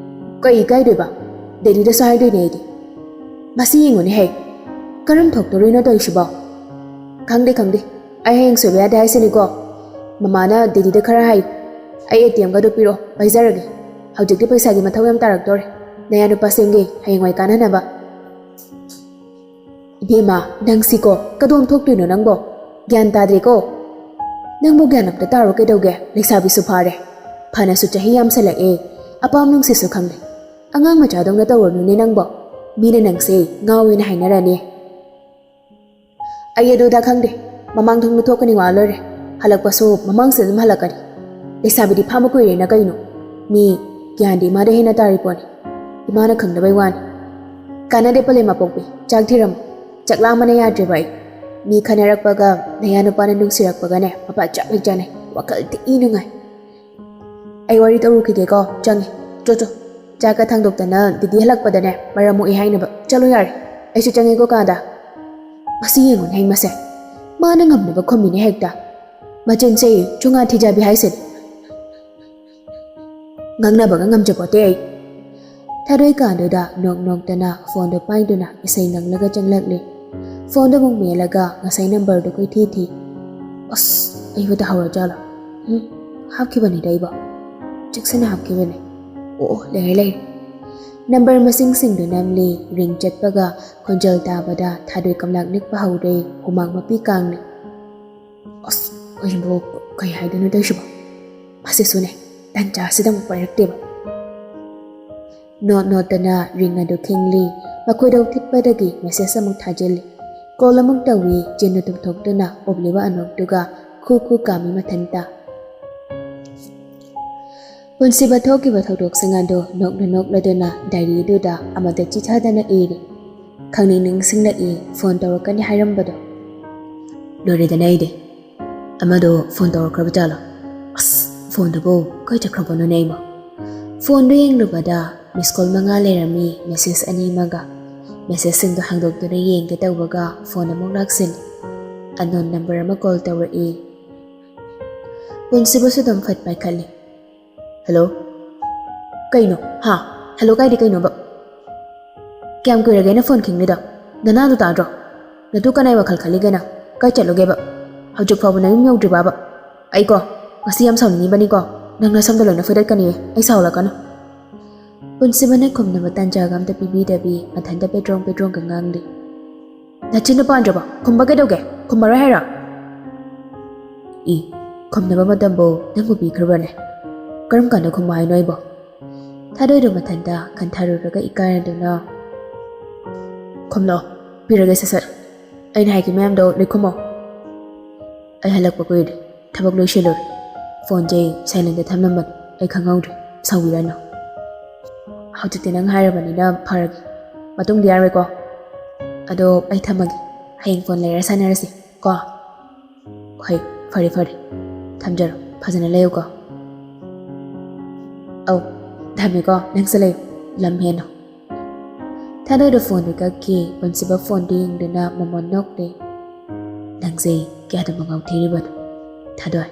"ꯀꯩ ꯏꯀꯥꯏꯗꯣꯏꯕ? ꯗꯦꯗꯤꯗꯁꯨ ꯍꯥꯏꯗꯣꯏꯅꯦ ꯑꯩꯗꯤ꯫ ꯃꯁꯤ ꯌꯦꯡꯉꯨꯅꯦ ꯍꯦ, ꯀꯔꯝ ꯊꯣꯛꯇꯣꯔꯤꯅꯣ ꯇꯧꯔꯤꯁꯤꯕꯣ? ꯈꯪꯗꯦ, ꯈꯪꯗꯦ, ꯑꯩ ꯍꯌꯦꯡ ꯁꯣꯏꯕ ꯌꯥꯗꯦ ꯍꯥꯏꯁꯤꯅꯤꯀꯣ꯫ ꯃꯃꯥꯅ ꯗꯦꯗꯤꯗ ꯈꯔ ꯍꯥꯏ, ꯑꯩ ꯑꯦ ꯇꯤ ꯑꯦꯝꯒꯗꯣ ꯄꯤꯔꯛꯑꯣ, ꯄꯥꯏꯖꯔꯒꯦ꯫ ꯍꯧꯖꯤꯛꯇꯤ ꯄꯩꯁꯥꯒꯤ ꯃꯊꯧ ꯌꯥꯝ ꯇꯥꯔꯛꯇꯣꯔꯦ, ꯅꯌꯥ ꯅꯨꯄꯥ ꯁꯦꯝꯒꯦ ꯍꯌꯦꯡꯋꯥꯏ ꯀꯥꯟꯅꯅꯕ꯫" "ꯏꯕꯦꯝꯃ, ꯅꯪꯁꯤꯀꯣ, ꯀꯗꯣꯝ ꯊꯣꯛꯇꯣꯏꯅꯣ ꯅꯪꯕꯣ? ꯒ꯭ꯌꯥꯟ ꯇꯥꯗ꯭ꯔꯦꯀꯣ꯫ ꯅꯪꯕꯨ ꯒ꯭ꯌꯥꯟ ꯑꯝꯇ ꯇꯥꯔꯣ ꯀꯩꯗꯧꯒꯦ? ꯂꯩꯁꯥꯕꯤꯁꯨ ꯐꯥꯔꯦ, ꯐꯅꯁꯨ ꯆꯍꯤ ꯌꯥꯝꯁꯜꯂꯛꯑꯦ, ꯑꯄꯥꯝ ꯅꯨꯡꯁꯤꯠꯁꯨ ꯈꯪꯗꯦ꯫ ꯑꯉꯥꯡ ꯃꯆꯥꯗꯧꯅ ꯇꯧꯔꯅꯨꯅꯦ ꯅꯪꯕꯣ꯫ ꯃꯤꯅ ꯅꯪꯁꯦ ꯉꯥꯎꯋꯦꯅ ꯍꯥꯏꯅꯔꯅꯤ꯫" "ꯑꯩ ꯑꯗꯨꯗ ꯈꯪꯗꯦ, ꯃꯃꯥꯡ ꯊꯣꯡꯗ ꯊꯣꯛꯀꯅꯤ ꯋꯥ ꯂꯣꯏꯔꯦ꯫ ꯍꯜꯂꯛꯄꯁꯨ ꯃꯃꯥꯡꯁꯤꯗ ꯑꯗꯨꯝ ꯍꯜꯂꯛꯀꯅꯤ꯫ ꯂꯩꯁꯥꯕꯤꯗꯤ ꯐꯥꯕ ꯀꯨꯏꯔꯦꯅ ꯀꯩꯅꯣ꯫ ꯃꯤ ꯒ꯭ꯌꯥꯟꯗꯤ ꯏꯃꯥꯗ ꯍꯦꯟꯅ ꯇꯥꯔꯤ ꯄꯣꯠꯅꯤ꯫ ꯏꯃꯥꯅ ꯈꯪꯗꯕꯩ ꯋꯥꯅꯤ꯫ ꯀꯥꯟꯅꯗꯦ ꯄꯂꯦꯝ ꯑꯄꯣꯛꯄꯤ, ꯆꯥꯛ ꯊꯤꯔꯝꯃꯣ꯫ ꯆꯥꯛ ꯂꯥꯝꯕꯅ ꯌꯥꯗ꯭ꯔꯦꯕ ꯑꯩ꯫ ꯃꯤ ꯈꯟꯅꯔꯛꯄꯒ ꯅꯌꯥ ꯅꯨꯄꯥꯅ ꯅꯨꯡꯁꯤꯔꯛꯄꯒꯅꯦ ꯃꯄꯥ ꯆꯥꯛ ꯍꯦꯛ ꯆꯥꯅꯩ꯫ ꯋꯥꯈꯜ ꯊꯤ ꯅꯨꯡꯉꯥꯏ꯫ ꯑꯩ ꯋꯥꯔꯤ ꯇꯧꯔꯨꯈꯤꯒꯦꯀꯣ, ꯆꯪꯉꯦ꯫ ꯆꯣ ꯆꯣ, ꯆꯥꯛꯀ ꯊꯥꯡꯗꯣꯛꯇꯅ ꯗꯤꯗꯤ ꯍꯜꯂꯛꯄꯗꯅꯦ ꯃꯔꯝ ꯃꯣꯛꯏ ꯍꯥꯏꯅꯕ꯫ ꯆꯠꯂꯣ ꯌꯥꯔꯦ, ꯑꯩꯁꯨ ꯆꯪꯉꯦꯀꯣ ꯀꯥꯗ꯫ ꯃꯁꯤ ꯌꯦꯡꯉꯨꯅꯦ ꯍꯩ ꯃꯁꯦ, ꯃꯥꯅ ꯉꯝꯅꯕ ꯈꯨꯝꯃꯤꯅꯦ ꯍꯦꯛꯇ꯫ ꯃꯆꯤꯟꯁꯦ ꯆꯨꯡꯉꯥ ꯊꯤꯖꯕꯤ ꯍꯥꯏꯁꯤꯅꯤ꯫ ꯉꯥꯡꯅꯕꯒ ꯉꯝꯖꯄꯣꯠꯇꯦ ꯑꯩ꯫ ꯊꯥꯗꯣꯏ ꯀꯥꯗꯨꯗ ꯅꯣꯛ ꯅꯣꯛꯇꯅ ꯐꯣꯟꯗꯣ ꯄꯥꯏꯗꯨꯅ ꯏꯁꯩ ꯉꯪꯂꯒ ꯆꯪꯂꯛꯂꯦ꯫ ꯐꯣꯟꯗꯣ ꯑꯃꯨꯛ ꯃꯦꯜꯂꯒ ꯉꯁꯥꯏ ꯅꯝꯕꯔꯗꯣ ꯀꯣꯏꯊꯤ ꯊꯤ꯫ ꯑꯁ, ꯑꯩꯕꯨ ꯇꯥꯍꯧꯔꯖꯥꯠꯂꯣ? ꯎꯝ, ꯍꯥꯞꯈꯤꯕꯅꯤꯗ ꯑꯩꯕꯣ꯫ ꯆꯦꯛꯁꯤꯟꯅ ꯍꯥꯞꯈꯤꯕꯅꯦ꯫ ꯑꯣ, ꯑꯣ, ꯂꯩꯔꯦ, ꯂꯩꯔꯦ꯫ ꯅꯝꯕꯔ ꯃꯁꯤꯡꯁꯤꯡꯗꯨ ꯅꯝꯂꯤ, ꯔꯤꯡ ꯆꯠꯄꯒ ꯈꯣꯟꯖꯦꯜ ꯇꯥꯕꯗ ꯊꯥꯗꯣꯏ ꯀꯝꯂꯥꯛ ꯅꯤꯛꯄ ꯍꯧꯔꯦ, ꯍꯨꯃꯥꯡ ꯃꯄꯤ ꯀꯥꯡꯂꯤ꯫ ꯑꯁ, ꯀꯩꯅꯣ, ꯀꯩ ꯍꯥꯏꯗꯣꯏꯅꯣ ꯇꯧꯔꯤꯁꯤꯕꯣ? ꯃꯁꯤꯁꯨꯅꯦ, ꯇꯟꯖꯥꯁꯤꯗ ꯑꯃꯨꯛ ꯄꯥꯏꯔꯛꯇꯦꯕ꯫ ꯅꯣꯠ ꯅꯣꯠꯇꯅ ꯔꯤꯡ ꯑꯗꯨ ꯈꯤꯡꯂꯤ, ꯃꯈꯣꯏꯗ ꯊꯤꯠꯄꯗꯒꯤ ꯃꯦꯁꯦꯖ ꯑꯃꯨꯛ ꯊꯥꯖꯤꯜꯂꯤ꯫ ꯀꯣꯜ ꯑꯃꯨꯛ ꯇꯧꯏ, ꯆꯤꯟꯅ ꯇꯨꯝꯊꯣꯛꯇꯨꯅ ꯎꯞꯂꯤꯕ ꯑꯅꯣꯛꯇꯨꯒ ꯈꯨ ꯈꯨ ꯀꯥꯝꯃꯤ ꯃꯊꯟꯇ꯫ ꯄꯨꯟꯁꯤꯕ ꯊꯣꯛꯈꯤꯕ ꯊꯧꯗꯣꯛꯁꯤꯡ ꯑꯗꯨ ꯅꯣꯛꯅ ꯅꯣꯛꯂꯗꯨꯅ ꯗꯥꯏꯔꯤꯗꯨꯗ ꯑꯃꯗ ꯆꯤꯊꯗꯅ ꯏꯔꯤ꯫ ꯈꯪꯅꯤꯡ ꯅꯤꯡꯁꯤꯡꯂꯛꯏ, ꯐꯣꯟ ꯇꯧꯔꯛꯀꯅꯤ ꯍꯥꯏꯔꯝꯕꯗꯣ꯫ ꯂꯣꯏꯔꯦꯗꯅ ꯑꯩꯗꯤ꯫ ꯑꯃꯗꯣ ꯐꯣꯟ ꯇꯧꯔꯛꯈ꯭ꯔꯕ ꯖꯥꯠꯂꯣ? ꯐꯣꯟꯗꯨꯕꯨ ꯀꯥꯏ ꯆꯠꯈ꯭ꯔꯕꯅꯣꯅꯦ ꯑꯩꯕꯣ? ꯐꯣꯟꯗꯨ ꯌꯦꯡꯂꯨꯕꯗ ꯃꯤꯁ ꯀꯣꯜ ꯃꯉꯥ ꯂꯩꯔꯝꯃꯤ, ꯃꯦꯁꯦꯖ ꯑꯅꯤ ꯑꯃꯒ꯫ ꯃꯦꯁꯦꯖꯁꯤꯡꯗꯣ ꯍꯥꯡꯗꯣꯛꯇꯨꯅ ꯌꯦꯡꯒꯦ ꯇꯧꯕꯒ ꯐꯣꯟ ꯑꯃꯨꯛ ꯂꯥꯛꯁꯤꯜꯂꯤ꯫ ꯑꯟꯅꯣꯟ ꯅꯝꯕꯔ ꯑꯃ ꯀꯣꯜ ꯇꯧꯔꯛꯏ꯫ ꯄꯨꯟꯁꯤꯕꯁꯨ ꯑꯗꯨꯝ ꯐꯠ ꯄꯥꯏꯈꯠꯂꯤ꯫ "ꯍꯜꯂꯣ? ꯀꯩꯅꯣ? ꯍꯥ? ꯍꯜꯂꯣ ꯀꯥꯏꯗꯤ ꯀꯩꯅꯣꯕ? ꯀꯌꯥꯝ ꯀꯨꯏꯔꯒꯦ ꯑꯩꯅ ꯐꯣꯟ ꯈꯤꯡꯂꯤꯗꯣ? ꯅꯅꯥꯗꯣ ꯇꯥꯗ꯭ꯔꯣ? ꯅꯇꯨ ꯀꯅꯥꯏ ꯋꯥꯈꯜ ꯈꯜꯂꯤꯒꯦ ꯅꯪ? ꯀꯥꯏ ꯆꯠꯂꯨꯒꯦꯕ? ꯍꯧꯖꯤꯛ ꯐꯥꯎꯕ ꯅꯌꯨꯝ ꯌꯧꯗ꯭ꯔꯤꯕꯕ? ꯑꯩꯀꯣ ꯉꯁꯤ ꯌꯥꯝ ꯁꯥꯎꯅꯤꯡꯉꯤꯕꯅꯤꯀꯣ꯫ ꯅꯪ ꯅꯁꯝꯗꯣ ꯂꯣꯏꯅ ꯐꯣꯏꯗꯠꯀꯅꯤꯌꯦ, ꯑꯩ ꯁꯥꯎꯔꯛꯀꯅꯨ꯫" ꯄꯨꯟꯁꯤꯕꯅ ꯈꯨꯝꯅꯕ ꯇꯥꯟꯖꯥꯒ ꯑꯝꯇ ꯄꯤꯕꯤꯗꯕꯤ ꯃꯊꯟꯇ ꯄꯦꯗ꯭ꯔꯣꯡ ꯄꯦꯗ꯭ꯔꯣꯡꯒ ꯉꯥꯡꯂꯤ꯫ "ꯅꯆꯤꯟꯗꯣ ꯄꯥꯟꯗ꯭ꯔꯕꯣ? ꯈꯨꯝꯕ ꯀꯩꯗꯧꯒꯦ? ꯈꯨꯝꯃꯔꯣꯏ ꯍꯥꯏꯔꯣ?" "ꯏ, ꯈꯨꯝꯅꯕ ꯃꯇꯝꯕꯨ ꯅꯪꯕꯨ ꯄꯤꯈ꯭ꯔꯕꯅꯦ? ꯀꯔꯝ ꯀꯥꯟꯗ ꯈꯨꯝꯃꯣ ꯍꯥꯏꯅꯣ ꯑꯩꯕꯣ?" ꯊꯥꯗꯣꯏꯗꯣ ꯃꯊꯟꯇ ꯈꯟꯊꯔꯨꯔꯒ ꯏꯀꯥꯏꯔꯗꯨꯅ, "ꯈꯨꯝꯂꯛꯑꯣ, ꯄꯤꯔꯒꯦ ꯁꯠ ꯁꯠ꯫ ꯑꯩꯅ ꯍꯥꯏꯈꯤ ꯃꯌꯥꯝꯗꯣ ꯂꯣꯏ ꯈꯨꯝꯃꯣ꯫ ꯑꯩ ꯍꯜꯂꯛꯄ ꯀꯨꯏꯔꯦ, ꯊꯕꯛ ꯂꯣꯏꯁꯤꯜꯂꯨꯔꯦ꯫ ꯐꯣꯟꯁꯦ ꯁꯥꯏꯂꯦꯟꯗ ꯊꯝꯂꯝꯕꯅꯤ, ꯑꯩ ꯈꯪꯍꯧꯗ꯭ꯔꯦ, ꯁꯥꯎꯕꯤꯔꯅꯨ꯫ ꯍꯧꯖꯤꯛꯇꯤ ꯅꯪ ꯍꯥꯏꯔꯕꯅꯤꯅ ꯐꯔꯒꯦ, ꯃꯇꯨꯡꯗꯤ ꯌꯥꯔꯣꯏꯀꯣ? ꯑꯗꯣ ꯑꯩ ꯊꯝꯃꯒꯦ, ꯍꯌꯦꯡ ꯐꯣꯟ ꯂꯩꯔ ꯁꯥꯟꯅꯔꯁꯤ ꯀꯣ?" "ꯍꯣꯏ, ꯐꯔꯦ ꯐꯔꯦ, ꯊꯝꯖꯔꯣ, ꯐꯖꯅ ꯂꯩꯌꯨꯀꯣ꯫" "ꯑꯧ, ꯊꯝꯃꯦꯀꯣ, ꯅꯪꯁꯨ ꯂꯩꯌꯨ, ꯂꯝ ꯍꯦꯟꯅꯣ꯫" ꯊꯥꯗꯣꯏꯗꯣ ꯐꯣꯟꯗꯨ ꯀꯛꯈꯤ꯫ ꯄꯨꯟꯁꯤꯕ ꯐꯣꯟꯗꯨ ꯌꯦꯡꯗꯨꯅ ꯃꯃꯣꯟ ꯅꯣꯛꯂꯦ꯫ "ꯅꯪꯁꯦ ꯀꯌꯥꯗ ꯃꯉꯥꯎ ꯊꯤꯔꯤꯕꯅꯣ, ꯊꯥꯗꯣꯏ?"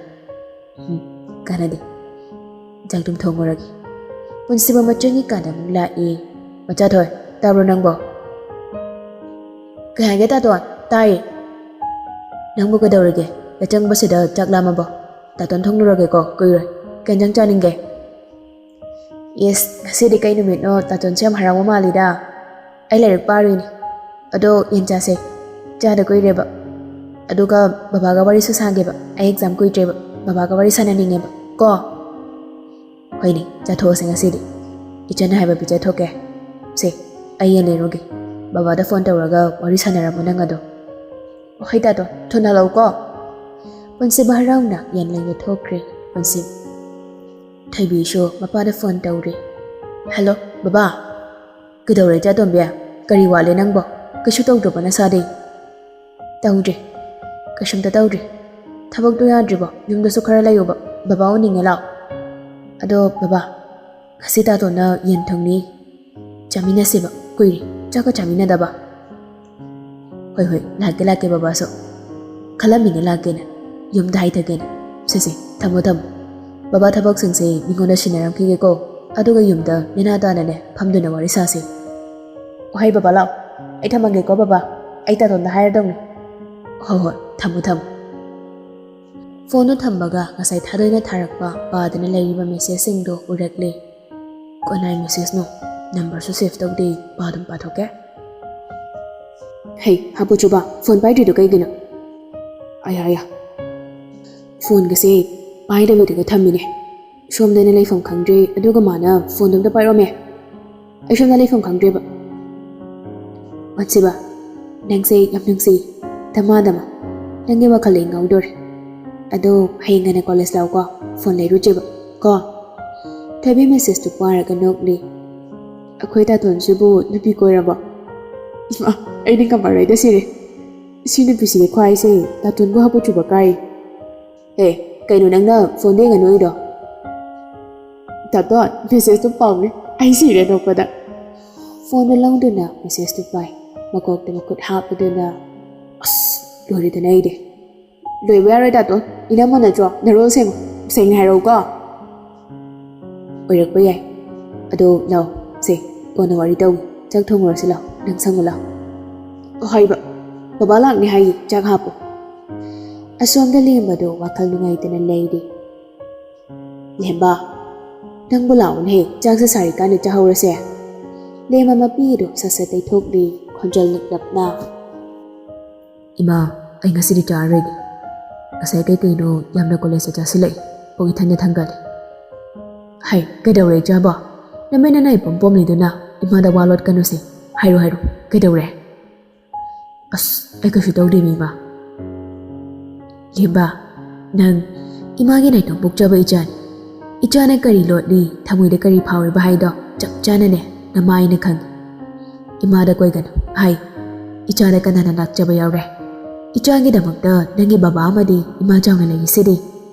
"ꯎꯝ, ꯀꯥꯟꯅꯗꯦ꯫ ꯆꯥꯛ ꯑꯗꯨꯝ ꯊꯣꯡꯉꯨꯔꯒꯦ꯫" ꯄꯨꯟꯁꯤꯕ ꯃꯆꯪꯒꯤ ꯀꯥꯗ ꯑꯃꯨꯛ ꯂꯥꯛꯏ꯫ "ꯃꯆꯥꯊꯣꯏ, ꯇꯥꯕ꯭ꯔꯣ ꯅꯪꯕꯣ?" "ꯀꯩ ꯍꯥꯏꯒꯦ ꯇꯥꯇꯣꯟ? ꯇꯥꯏꯌꯦ꯫" "ꯅꯪꯕꯨ ꯀꯩꯗꯧꯔꯒꯦ? ꯌꯥꯆꯪꯕꯁꯤꯗ ꯆꯥꯛ ꯂꯥꯝꯃꯕꯣ? ꯇꯥꯇꯣꯟ ꯊꯣꯡꯂꯨꯔꯒꯦꯀꯣ, ꯀꯨꯏꯔꯣꯏ꯫ ꯀꯩ ꯏꯟꯖꯥꯡ ꯆꯥꯅꯤꯡꯒꯦ?" "ꯏꯁ, ꯉꯁꯤꯗꯤ ꯀꯩ ꯅꯨꯃꯤꯠꯅꯣ? ꯇꯥꯇꯣꯟꯁꯦ ꯌꯥꯝ ꯍꯔꯥꯎꯕ ꯃꯥꯜꯂꯤꯗ꯫" "ꯑꯩ ꯂꯥꯏꯔꯤꯛ ꯄꯥꯔꯨꯏꯅꯦ꯫ ꯑꯗꯣ ꯌꯦꯟ ꯆꯥꯁꯦ, ꯆꯥꯗ ꯀꯨꯏꯔꯦꯕ꯫ ꯑꯗꯨꯒ ꯕꯕꯥꯒ ꯋꯥꯔꯤꯁꯨ ꯁꯥꯒꯦꯕ, ꯑꯩ ꯑꯦꯛꯖꯥꯝ ꯀꯨꯏꯗ꯭ꯔꯦꯕ, ꯕꯕꯥꯒ ꯋꯥꯔꯤ ꯁꯥꯟꯅꯅꯤꯡꯉꯦꯕ ꯀꯣ꯫" "ꯍꯣꯏꯅꯦ, ꯆꯥꯊꯣꯛꯑꯁꯦ ꯉꯁꯤꯗꯤ꯫ ꯏꯆꯟꯅ ꯍꯥꯏꯕ ꯄꯤꯖꯊꯣꯛꯀꯦ꯫ ꯁꯦ, ꯑꯩ ꯌꯦꯟ ꯂꯩꯔꯨꯒꯦ꯫ ꯕꯕꯥꯗ ꯐꯣꯟ ꯇꯧꯔꯒ ꯋꯥꯔꯤ ꯁꯥꯟꯅꯔꯝꯃꯣ ꯅꯪ ꯑꯗꯣ꯫" "ꯍꯣꯏ ꯇꯥꯇꯣꯟ, ꯊꯨꯅ ꯂꯥꯛꯎꯀꯣ꯫" ꯄꯨꯟꯁꯤꯕ ꯍꯔꯥꯎꯅ ꯌꯦꯟ ꯂꯩꯕ ꯊꯣꯛꯈ꯭ꯔꯦ꯫ ꯄꯨꯟꯁꯤ ꯊꯣꯏꯕꯤꯁꯨ ꯃꯄꯥꯗ ꯐꯣꯟ ꯇꯧꯔꯦ꯫ "ꯍꯜꯂꯣ, ꯕꯕꯥ꯫ ꯀꯩꯗꯧꯔꯦ ꯏꯆꯥ ꯇꯣꯝꯕꯤ? ꯀꯔꯤ ꯋꯥꯠꯂꯦ ꯅꯪꯕꯣ? ꯀꯩꯁꯨ ꯇꯧꯗ꯭ꯔꯕꯣ ꯅꯁꯥꯗꯤ?" "ꯇꯧꯗ꯭ꯔꯤ, ꯀꯩꯁꯨꯝꯇ ꯇꯧꯗ꯭ꯔꯤ꯫ ꯊꯕꯛꯇꯣ ꯌꯥꯗ꯭ꯔꯤꯕꯣ? ꯌꯨꯝꯗꯁꯨ ꯈꯔ ꯂꯩꯌꯨꯕ, ꯕꯕꯥ ꯎꯅꯤꯡꯉꯦ, ꯂꯥꯛꯑꯣ꯫ ꯑꯗꯣ ꯕꯕꯥ, ꯉꯁꯤ ꯇꯥꯇꯣꯟꯅ ꯌꯦꯟ ꯊꯣꯡꯅꯤ, ꯆꯥꯃꯤꯟꯅꯁꯦꯕ, ꯀꯨꯏꯔꯦ ꯆꯥꯛꯀ ꯆꯥꯃꯤꯟꯅꯗꯕ꯫ ꯍꯣꯏ ꯍꯣꯏ, ꯂꯥꯛꯀꯦ ꯂꯥꯛꯀꯦ, ꯕꯕꯥꯁꯨ ꯈꯜꯂꯝꯃꯤꯅꯦ ꯂꯥꯛꯀꯦꯅ, ꯌꯨꯝꯗ ꯍꯥꯏꯊꯒꯦꯅ꯫ ꯁꯦ ꯁꯦ, ꯊꯝꯃꯣ ꯊꯝꯃꯣ꯫ ꯕꯕꯥ ꯊꯕꯛꯁꯤꯡꯁꯦ ꯃꯤꯉꯣꯟꯗ ꯁꯤꯟꯅꯔꯝꯈꯤꯒꯦꯀꯣ, ꯑꯗꯨꯒ ꯌꯨꯝꯗ ꯅꯦꯅꯥ ꯇꯥꯅꯅꯦ ꯐꯝꯗꯨꯅ ꯋꯥꯔꯤ ꯁꯥꯁꯦ꯫ ꯍꯣꯏ ꯕꯕꯥ, ꯂꯥꯛꯑꯣ꯫ ꯑꯩ ꯊꯝꯃꯒꯦꯀꯣ ꯕꯕꯥ, ꯑꯩ ꯇꯥꯇꯣꯟꯗ ꯍꯥꯏꯔꯗꯧꯅꯦ꯫ ꯍꯣꯏ ꯍꯣꯏ, ꯊꯝꯃꯣ ꯊꯝꯃꯣ꯫ ꯐꯣꯟꯗꯣ ꯊꯝꯕꯒ ꯉꯁꯥꯏ ꯊꯥꯗꯣꯏꯅ ꯊꯥꯔꯛꯄ ꯄꯥꯗꯅ ꯂꯩꯔꯤꯕ ꯃꯦꯁꯦꯖꯁꯤꯡꯗꯣ ꯎꯔꯛꯂꯦ꯫ ꯀꯅꯥꯏ ꯃꯦꯁꯦꯖꯅꯣ? ꯅꯝꯕꯔꯁꯨ ꯁꯦꯚ ꯇꯧꯗꯦ꯫ ꯄꯥꯗꯨꯝ ꯄꯥꯊꯣꯛꯀꯦ꯫ ꯍꯩ, ꯍꯥꯄꯨꯆꯨꯕ, ꯐꯣꯟ ꯄꯥꯏꯗ꯭ꯔꯤꯗꯣ ꯀꯩꯒꯤꯅꯣ? ꯑꯌꯥ ꯑꯌꯥ, ꯐꯣꯟꯒꯁꯦ ꯄꯥꯏꯗꯕꯤꯗꯒ ꯊꯝꯃꯤꯅꯦ꯫ ꯁꯣꯝꯗꯅ ꯂꯩꯐꯝ ꯈꯪꯗ꯭ꯔꯦ, ꯑꯗꯨꯒ ꯃꯥꯅ ꯐꯣꯟꯗꯣ ꯑꯝꯇ ꯄꯥꯏꯔꯛꯑꯣꯃꯦ꯫ ꯑꯩ ꯁꯣꯝꯗ ꯂꯩꯐꯝ ꯈꯪꯗ꯭ꯔꯦꯕ꯫ ꯋꯥꯠꯁꯤꯕ, ꯅꯪꯁꯦ ꯌꯥꯝ ꯅꯨꯡꯁꯤ꯫ ꯗꯃꯥ ꯗꯃꯥ, ꯅꯪꯒꯤ ꯋꯥꯈꯜ ꯑꯩ ꯉꯥꯎꯗꯣꯔꯦ꯫ ꯑꯗꯣ ꯍꯌꯦꯡ ꯉꯟꯅ ꯀꯣꯂꯦꯖ ꯂꯥꯛꯎꯀꯣ, ꯐꯣꯟ ꯂꯩꯔꯨꯁꯦꯕ ꯀꯣ꯫ ꯊꯣꯏꯕꯤ ꯃꯦꯁꯦꯖꯇꯨ ꯄꯥꯔꯒ ꯅꯣꯛꯂꯤ꯫ ꯑꯩꯈꯣꯏ ꯇꯥꯇꯣꯟꯁꯤꯕꯨ ꯅꯨꯄꯤ ꯀꯣꯏꯔꯕꯣ? ꯏꯃꯥ, ꯑꯩꯗꯤ ꯉꯝꯃꯔꯣꯏꯗ ꯁꯤꯔꯦ꯫ ꯁꯤ ꯅꯨꯄꯤꯁꯤꯒꯤ ꯈ꯭ꯋꯥꯏꯁꯦ ꯇꯥꯇꯣꯟꯕꯨ ꯍꯥꯄꯨ ꯆꯨꯕ ꯀꯥꯏ꯫ ꯑꯦ, ꯀꯩꯅꯣ ꯅꯪꯅ ꯐꯣꯟꯗ ꯌꯦꯡꯉ ꯅꯣꯛꯏꯗꯣ? ꯇꯥꯇꯣꯟ, ꯃꯦꯁꯦꯖꯇꯣ ꯄꯥꯎꯅꯦ꯫ ꯑꯩ ꯁꯤꯔꯦ ꯅꯣꯛꯄꯗ꯫ ꯐꯣꯟꯗꯣ ꯂꯧꯗꯨꯅ ꯃꯦꯁꯦꯖꯇꯨ ꯄꯥꯏ꯫ ꯃꯀꯣꯛꯇ ꯃꯈꯨꯠ ꯍꯥꯞꯄꯗꯨꯅ, ꯑꯁ, ꯂꯣꯏꯔꯦꯗꯅ ꯑꯩꯗꯤ꯫ ꯂꯣꯏꯕ ꯌꯥꯔꯣꯏ ꯇꯥꯇꯣꯟ, ꯏꯅꯝꯃ ꯅꯠꯇ꯭ꯔꯣ? ꯅꯔꯣꯜ ꯁꯦꯡꯉꯣ, ꯁꯦꯡꯅ ꯍꯥꯏꯔꯛꯎꯀꯣ꯫ ꯑꯣꯏꯔꯛꯄ ꯌꯥꯏ꯫ ꯑꯗꯣ ꯂꯥꯎ, ꯁꯦ, ꯀꯣꯟꯅ ꯋꯥꯔꯤ ꯇꯧꯒꯦ꯫ ꯆꯥꯛ ꯊꯣꯡꯉꯨꯔꯁꯤ ꯂꯥꯎ, ꯅꯪ ꯁꯪꯉꯨ ꯂꯥꯎ꯫ ꯍꯥꯏꯕ, ꯕꯕꯥ ꯂꯥꯛꯅꯤ ꯍꯥꯏꯌꯦ, ꯆꯥꯛ ꯍꯥꯞꯄꯣ꯫ ꯑꯁꯣꯝꯗ ꯂꯦꯝꯕꯗꯣ ꯋꯥꯈꯜ ꯅꯨꯡꯉꯥꯏꯇꯅ ꯂꯩꯔꯤ꯫ ꯂꯦꯝꯕ, ꯅꯪꯕꯨ ꯂꯥꯛꯑꯣꯅꯦꯍꯦ, ꯆꯥꯛꯁꯦ ꯁꯥꯔꯤꯀꯥꯟꯗ ꯆꯥꯍꯧꯔꯁꯦ꯫ ꯂꯦꯝꯕ ꯃꯄꯤꯗꯣ ꯁꯠ ꯁꯠ ꯇꯩꯊꯣꯛꯂꯤ, ꯈꯣꯟꯖꯦꯜ ꯂꯤꯛꯂꯞꯅ꯫ ꯏꯃꯥ, ꯑꯩ ꯉꯁꯤꯗꯤ ꯆꯥꯔꯔꯣꯏꯒꯦ꯫ ꯉꯁꯥꯏ ꯀꯩꯀꯩꯅꯣ ꯌꯥꯝꯅ ꯀꯣꯂꯦꯖꯇ ꯆꯥꯁꯤꯜꯂꯛꯏ꯫ ꯄꯨꯛ ꯏꯊꯟꯗ ꯊꯟꯒꯠꯂꯦ꯫ ꯍꯩ, ꯀꯩꯗꯧꯔꯦ ꯏꯆꯥꯕꯣ? ꯅꯃꯤꯠ ꯅꯅꯥ ꯏꯄꯣꯝ ꯄꯣꯝꯂꯤꯗꯨꯅ ꯏꯃꯥꯗ ꯋꯥ ꯂꯣꯠꯀꯅꯨꯁꯦ꯫ ꯍꯥꯏꯔꯣ, ꯍꯥꯏꯔꯣ, ꯀꯩꯗꯧꯔꯦ? ꯑꯁ, ꯑꯩ ꯀꯩꯁꯨ ꯇꯧꯗꯦ, ꯏꯃꯥ꯫ ꯂꯦꯝꯕ, ꯅꯪ ꯏꯃꯥꯒꯤ ꯅꯥꯏꯇꯣꯝ ꯄꯣꯛꯆꯕ ꯏꯆꯥꯅꯤ꯫ ꯏꯆꯥꯅ ꯀꯔꯤ ꯂꯣꯠꯂꯤ, ꯊꯃꯣꯏꯗ ꯀꯔꯤ ꯐꯥꯎꯔꯤꯕ ꯍꯥꯏꯗꯣ ꯆꯞ ꯆꯥꯅꯅꯦ ꯅꯃꯥ ꯑꯩꯅ ꯈꯪꯉꯤ꯫ ꯏꯃꯥꯗ ꯀꯣꯏꯒꯅꯨ ꯍꯥꯏ꯫ ꯏꯆꯥꯗ ꯀꯅꯥꯅ ꯂꯥꯛꯆꯕ ꯌꯥꯎꯔꯦ? ꯏꯆꯥꯒꯤꯗꯃꯛꯇ ꯅꯪꯒꯤ ꯕꯕꯥ ꯑꯃꯗꯤ ꯏꯃꯥ ꯆꯥꯎꯅ ꯂꯩꯔꯤꯁꯤꯗꯤ꯫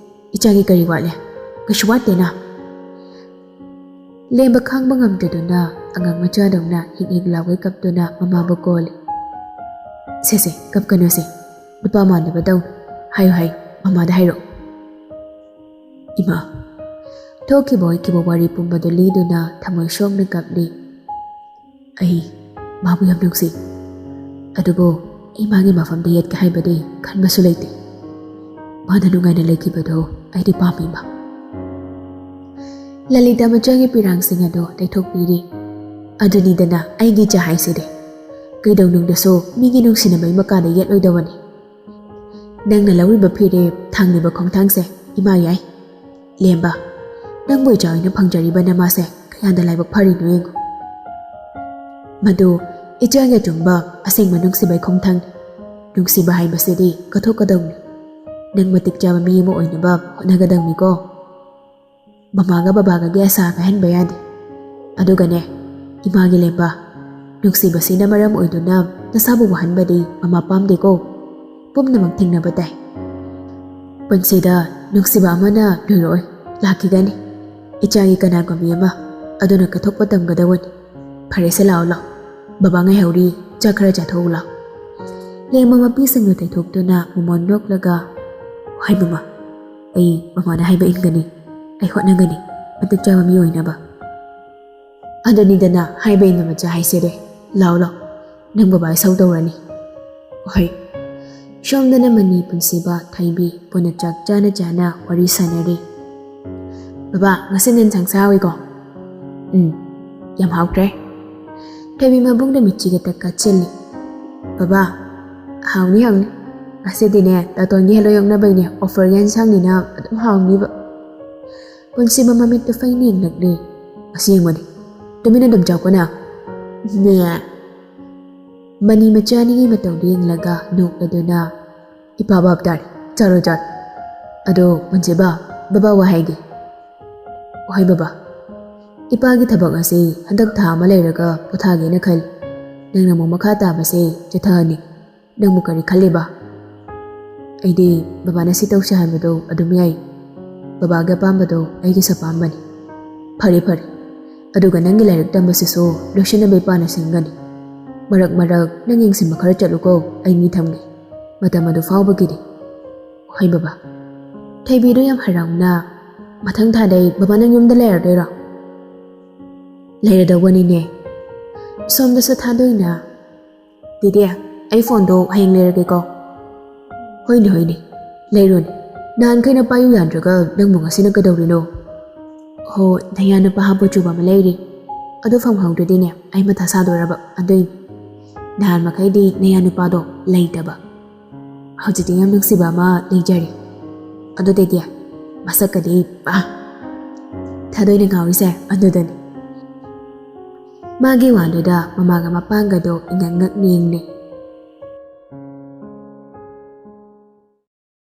"ꯏꯆꯥꯒꯤ ꯀꯔꯤ ꯋꯥꯠꯂꯦ? ꯀꯩꯁꯨ ꯋꯥꯠꯇꯦꯅ?" ꯂꯦꯝꯕ ꯈꯥꯡꯕ ꯉꯝꯗꯗꯨꯅ ꯑꯉꯥꯡ ꯃꯆꯥꯗꯧꯅ ꯍꯤꯛ ꯍꯤꯛ ꯂꯥꯎꯒꯩ ꯀꯞꯇꯨꯅ ꯃꯃꯥꯕꯨ ꯀꯣꯜꯂꯤ꯫ "ꯁꯦ ꯁꯦ, ꯀꯞꯀꯅꯨꯁꯦ, ꯅꯨꯄꯥ ꯃꯥꯟꯗꯕ ꯇꯧ꯫ ꯍꯥꯏꯌꯨ ꯍꯥꯏꯌꯨ, ꯃꯃꯥꯗ ꯍꯥꯏꯔꯛꯑꯣ꯫" ꯏꯃꯥ꯫ ꯊꯣꯛꯈꯤꯕ ꯑꯣꯏꯈꯤꯕ ꯋꯥꯔꯤ ꯄꯨꯝꯕꯗꯨ ꯂꯤꯗꯨꯅ ꯊꯃꯣꯏ ꯁꯣꯛꯅ ꯀꯞꯂꯤ꯫ "ꯑꯩ ꯃꯥꯕꯨ ꯌꯥꯝ ꯅꯨꯡꯁꯤ꯫ ꯑꯗꯨꯕꯨ ꯑꯩ ꯃꯥꯒꯤ ꯃꯐꯝꯗ ꯌꯦꯠꯀꯦ ꯍꯥꯏꯕꯗꯤ ꯈꯟꯕꯁꯨ ꯂꯩꯇꯦ꯫ ꯃꯥꯅ ꯅꯨꯡꯉꯥꯏꯅ ꯂꯩꯈꯤꯕꯗꯨ ꯑꯩꯗꯤ ꯄꯥꯝꯃꯤ, ꯏꯃꯥ꯫" ꯂꯂꯤꯇꯥ ꯃꯆꯥꯒꯤ ꯄꯤꯔꯥꯡꯁꯤꯡ ꯑꯗꯨ ꯇꯩꯊꯣꯛꯄꯤꯔꯤ꯫ "ꯑꯗꯨꯅꯤꯗꯅ ꯑꯩꯒꯤ ꯏꯆꯥ ꯍꯥꯏꯁꯤꯗꯤ꯫ ꯀꯩꯗꯧꯅꯨꯡꯗꯁꯨ ꯃꯤꯒꯤ ꯅꯨꯡꯁꯤꯅꯕꯒꯤ ꯃꯀꯥꯗ ꯌꯦꯠꯂꯣꯏꯗꯕꯅꯤ꯫ ꯅꯪꯅ ꯂꯧꯔꯤꯕ ꯐꯤꯔꯦꯞ, ꯊꯥꯡꯂꯤꯕ ꯈꯣꯡꯊꯥꯡꯁꯦ ꯏꯃꯥ ꯌꯥꯏ꯫ ꯂꯦꯝꯕ, ꯅꯪꯕꯨ ꯏꯆꯥ ꯑꯣꯏꯅ ꯐꯪꯖꯔꯤꯕ ꯅꯃꯥꯁꯦ ꯀꯌꯥꯗ ꯂꯥꯏꯕꯛ ꯐꯔꯤꯅꯣ ꯌꯦꯡꯉꯨ꯫ ꯃꯗꯨ ꯏꯆꯥꯒꯤ ꯑꯆꯨꯝꯕ, ꯑꯁꯦꯡꯕ ꯅꯨꯡꯁꯤꯕꯒꯤ ꯈꯣꯡꯊꯥꯡꯅꯤ꯫ ꯅꯨꯡꯁꯤꯕ ꯍꯥꯏꯕꯁꯤꯗꯤ ꯀꯠꯊꯣꯛꯀꯗꯧꯅꯤ꯫ ꯅꯪ ꯃꯇꯤꯛ ꯆꯥꯕ ꯃꯤ ꯑꯃ ꯑꯣꯏꯅꯕ ꯍꯣꯠꯅꯒꯗꯧꯅꯤꯀꯣ꯫ ꯃꯃꯥꯒ ꯕꯕꯥꯒꯒꯤ ꯑꯁꯥ ꯀꯥꯏꯍꯟꯕ ꯌꯥꯗꯦ꯫ ꯑꯗꯨꯒꯅꯦ, ꯏꯃꯥꯒꯤ ꯂꯦꯝꯕ, ꯅꯨꯡꯁꯤꯕꯁꯤꯅ ꯃꯔꯝ ꯑꯣꯏꯗꯨꯅ ꯅꯁꯥꯕꯨ ꯋꯥꯍꯟꯕꯗꯤ ꯃꯃꯥ ꯄꯥꯝꯗꯦꯀꯣ꯫ ꯄꯨꯝꯅꯃꯛ ꯊꯦꯡꯅꯕ ꯇꯥꯏ꯫ ꯄꯨꯟꯁꯤꯗ ꯅꯨꯡꯁꯤꯕ ꯑꯃꯅ ꯂꯣꯏꯔꯛꯑꯣꯏ, ꯂꯥꯛꯈꯤꯒꯅꯤ꯫ ꯏꯆꯥꯒꯤ ꯀꯅꯥꯒꯨꯝꯕꯤ ꯑꯃ ꯑꯗꯨꯅ ꯀꯠꯊꯣꯛꯄ ꯇꯝꯒꯗꯕꯅꯤ꯫ ꯐꯔꯦꯁꯦ, ꯂꯥꯛꯑꯣ, ꯂꯥꯛꯑꯣ꯫ ꯕꯕꯥ ꯉꯥꯏꯍꯧꯔꯤ, ꯆꯥꯛ ꯈꯔ ꯆꯥꯊꯣꯛꯎ ꯂꯥꯛꯑꯣ꯫" ꯂꯦꯝꯕ ꯃꯄꯤꯁꯤꯡꯗꯨ ꯇꯩꯊꯣꯛꯇꯨꯅ ꯃꯃꯣꯟ ꯅꯣꯛꯂꯒ, "ꯍꯣꯏ ꯃꯃꯥ, ꯑꯩ ꯃꯃꯥꯅ ꯍꯥꯏꯕ ꯏꯟꯒꯅꯤ꯫ ꯑꯩ ꯍꯣꯠꯅꯒꯅꯤ ꯃꯇꯤꯛ ꯆꯥꯕ ꯃꯤ ꯑꯣꯏꯅꯕ꯫" "ꯑꯗꯨꯅꯤꯗꯅ ꯍꯥꯏꯕ ꯏꯟꯕ ꯃꯆꯥ ꯍꯥꯏꯁꯤꯗꯤ꯫ ꯂꯥꯛꯑꯣ, ꯂꯥꯛꯑꯣ, ꯅꯪ ꯕꯕꯥ ꯏꯁꯧ ꯇꯧꯔꯅꯤ꯫" "ꯍꯣꯏ꯫" ꯁꯣꯝꯗꯅ ꯃꯅꯤ, ꯄꯨꯟꯁꯤꯕ, ꯊꯣꯏꯕꯤ ꯄꯨꯟꯅ ꯆꯥꯛ ꯆꯥꯅ ꯆꯥꯅ ꯋꯥꯔꯤ ꯁꯥꯟꯅꯔꯤ꯫ "ꯕꯕꯥ, ꯉꯁꯤ ꯌꯦꯟꯁꯥꯡ ꯁꯥ ꯍꯥꯎꯏꯀꯣ?" "ꯎꯝ, ꯌꯥꯝ ꯍꯥꯎꯈ꯭ꯔꯦ꯫" ꯊꯣꯏꯕꯤ ꯃꯕꯨꯡꯗ ꯃꯤꯠꯆꯤꯒ ꯇꯛ ꯀꯠꯁꯤꯜꯂꯤ꯫ "ꯕꯕꯥ, ꯍꯥꯎꯅꯤ, ꯍꯥꯎꯅꯤ꯫ ꯉꯁꯤꯗꯤꯅꯦ, ꯇꯥꯇꯣꯟꯒꯤ ꯍꯦꯜꯂꯣꯏ ꯑꯣꯛꯅꯕꯩꯅꯦ, ꯑꯣꯐꯔꯒꯤ ꯌꯦꯟꯁꯥꯡꯅꯤꯅ ꯑꯗꯨꯝ ꯍꯥꯎꯅꯤꯕ꯫" ꯄꯨꯟꯁꯤꯕ ꯃꯃꯤꯠꯇꯨ ꯐꯩꯅ ꯌꯦꯡꯂꯛꯂꯤ꯫ "ꯑꯁꯤ ꯌꯦꯡꯉꯨꯅꯦ, ꯇꯨꯃꯤꯟꯅ ꯑꯗꯨꯝ ꯆꯥꯎꯀꯣ ꯅꯪ꯫" ꯅꯦ꯫ ꯃꯅꯤ ꯃꯆꯥ ꯑꯅꯤꯒꯤ ꯃꯇꯧꯗꯨ ꯌꯦꯡꯂꯒ ꯅꯣꯛꯂꯗꯨꯅ, "ꯏꯄꯥ ꯚꯥꯞ ꯇꯥꯔꯦ, ꯆꯥꯔꯣ, ꯆꯥꯔꯣ꯫ ꯑꯗꯣ ꯄꯨꯟꯁꯤꯕ, ꯕꯕꯥ ꯋꯥ ꯍꯥꯏꯒꯦ꯫" "ꯍꯣꯏ ꯕꯕꯥ꯫ ꯏꯄꯥꯒꯤ ꯊꯕꯛ ꯑꯁꯤ ꯍꯟꯗꯛ ꯊꯥ ꯑꯃ ꯂꯩꯔꯒ ꯄꯣꯊꯥꯒꯦꯅ ꯈꯜꯂꯤ꯫ ꯅꯪꯅ ꯑꯃꯨꯛ ꯃꯈꯥ ꯇꯥꯕꯁꯦ ꯆꯠꯊꯍꯟꯅꯤꯡ꯫ ꯅꯪꯕꯨ ꯀꯔꯤ ꯈꯜꯂꯤꯕ?" "ꯑꯩꯗꯤ ꯕꯕꯥꯅ ꯁꯤ ꯇꯧꯁꯦ ꯍꯥꯏꯕꯗꯣ ꯑꯗꯨꯝ ꯌꯥꯏ꯫ ꯕꯕꯥꯒꯤ ꯑꯄꯥꯝꯕꯗꯣ ꯑꯩꯒꯤꯁꯨ ꯑꯄꯥꯝꯕꯅꯤ꯫ ꯐꯔꯦ ꯐꯔꯦ, ꯑꯗꯨꯒ ꯅꯪꯒꯤ ꯂꯥꯏꯔꯤꯛ ꯇꯝꯕꯁꯤꯁꯨ ꯂꯣꯏꯁꯤꯟꯅꯕ ꯏꯄꯥꯅ ꯁꯤꯟꯒꯅꯤ꯫ ꯃꯔꯛ ꯃꯔꯛ ꯅꯪ ꯌꯦꯡꯁꯤꯟꯕ ꯈꯔ ꯆꯠꯂꯨꯀꯣ, ꯑꯩ ꯃꯤ ꯊꯝꯒꯦ꯫ ꯃꯇꯝ ꯑꯗꯨ ꯐꯥꯎꯕꯒꯤꯗꯤ꯫ ꯍꯣꯏ ꯕꯕꯥ꯫ ꯊꯣꯏꯕꯤꯗꯣ ꯌꯥꯝ ꯍꯔꯥꯎꯅ, "ꯃꯊꯪ ꯊꯥꯗꯩ ꯕꯕꯥ ꯅꯪ ꯌꯨꯝꯗ ꯂꯩꯔꯗꯣꯏꯔꯣ?" "ꯂꯩꯔꯗꯧꯕꯅꯤꯅꯦ꯫" ꯁꯣꯝꯗꯁꯨ ꯊꯥꯗꯣꯏꯅ, "ꯗꯤꯗꯤ, ꯑꯩ ꯐꯣꯟꯗꯣ ꯍꯌꯦꯡ ꯂꯩꯔꯒꯦꯀꯣ꯫" "ꯍꯣꯏꯅꯦ ꯍꯣꯏꯅꯦ, ꯂꯩꯔꯣꯅꯦ꯫ ꯅꯍꯥꯟꯈꯩꯅ ꯄꯥꯏꯌꯨ ꯌꯥꯗ꯭ꯔꯒ ꯅꯪꯕꯨ ꯉꯁꯤꯅ ꯀꯩꯗꯧꯔꯤꯅꯣ?" "ꯍꯣ, ꯅꯌꯥ ꯅꯨꯄꯥ ꯍꯥꯞꯄ ꯆꯨꯕ ꯑꯃ ꯂꯩꯔꯤ꯫ ꯑꯗꯨ ꯐꯪꯍꯧꯗ꯭ꯔꯗꯤꯅꯦ ꯑꯩ ꯃꯊꯥ ꯁꯥꯗꯣꯔꯕ, ꯑꯗꯨꯏꯅꯤ꯫ ꯅꯍꯥꯟ ꯃꯈꯩꯗꯤ ꯅꯌꯥ ꯅꯨꯄꯥꯗꯣ ꯂꯩꯇꯕ꯫ ꯍꯧꯖꯤꯛꯇꯤ ꯌꯥꯝ ꯅꯨꯡꯁꯤꯕ ꯑꯃ ꯂꯩꯖꯔꯦ꯫ ꯑꯗꯨꯗꯩꯗꯤ ꯃꯁꯛꯀꯗꯤ ꯄꯥ!" ꯊꯥꯗꯣꯏꯅ ꯉꯥꯎꯔꯤꯁꯦ ꯑꯗꯨꯗꯅꯤ꯫ ꯃꯥꯒꯤ ꯋꯥꯗꯨꯗ ꯃꯃꯥꯒ ꯃꯄꯥꯒꯗꯣ ꯏꯉꯛ ꯉꯛ ꯌꯦꯡꯅꯩ꯫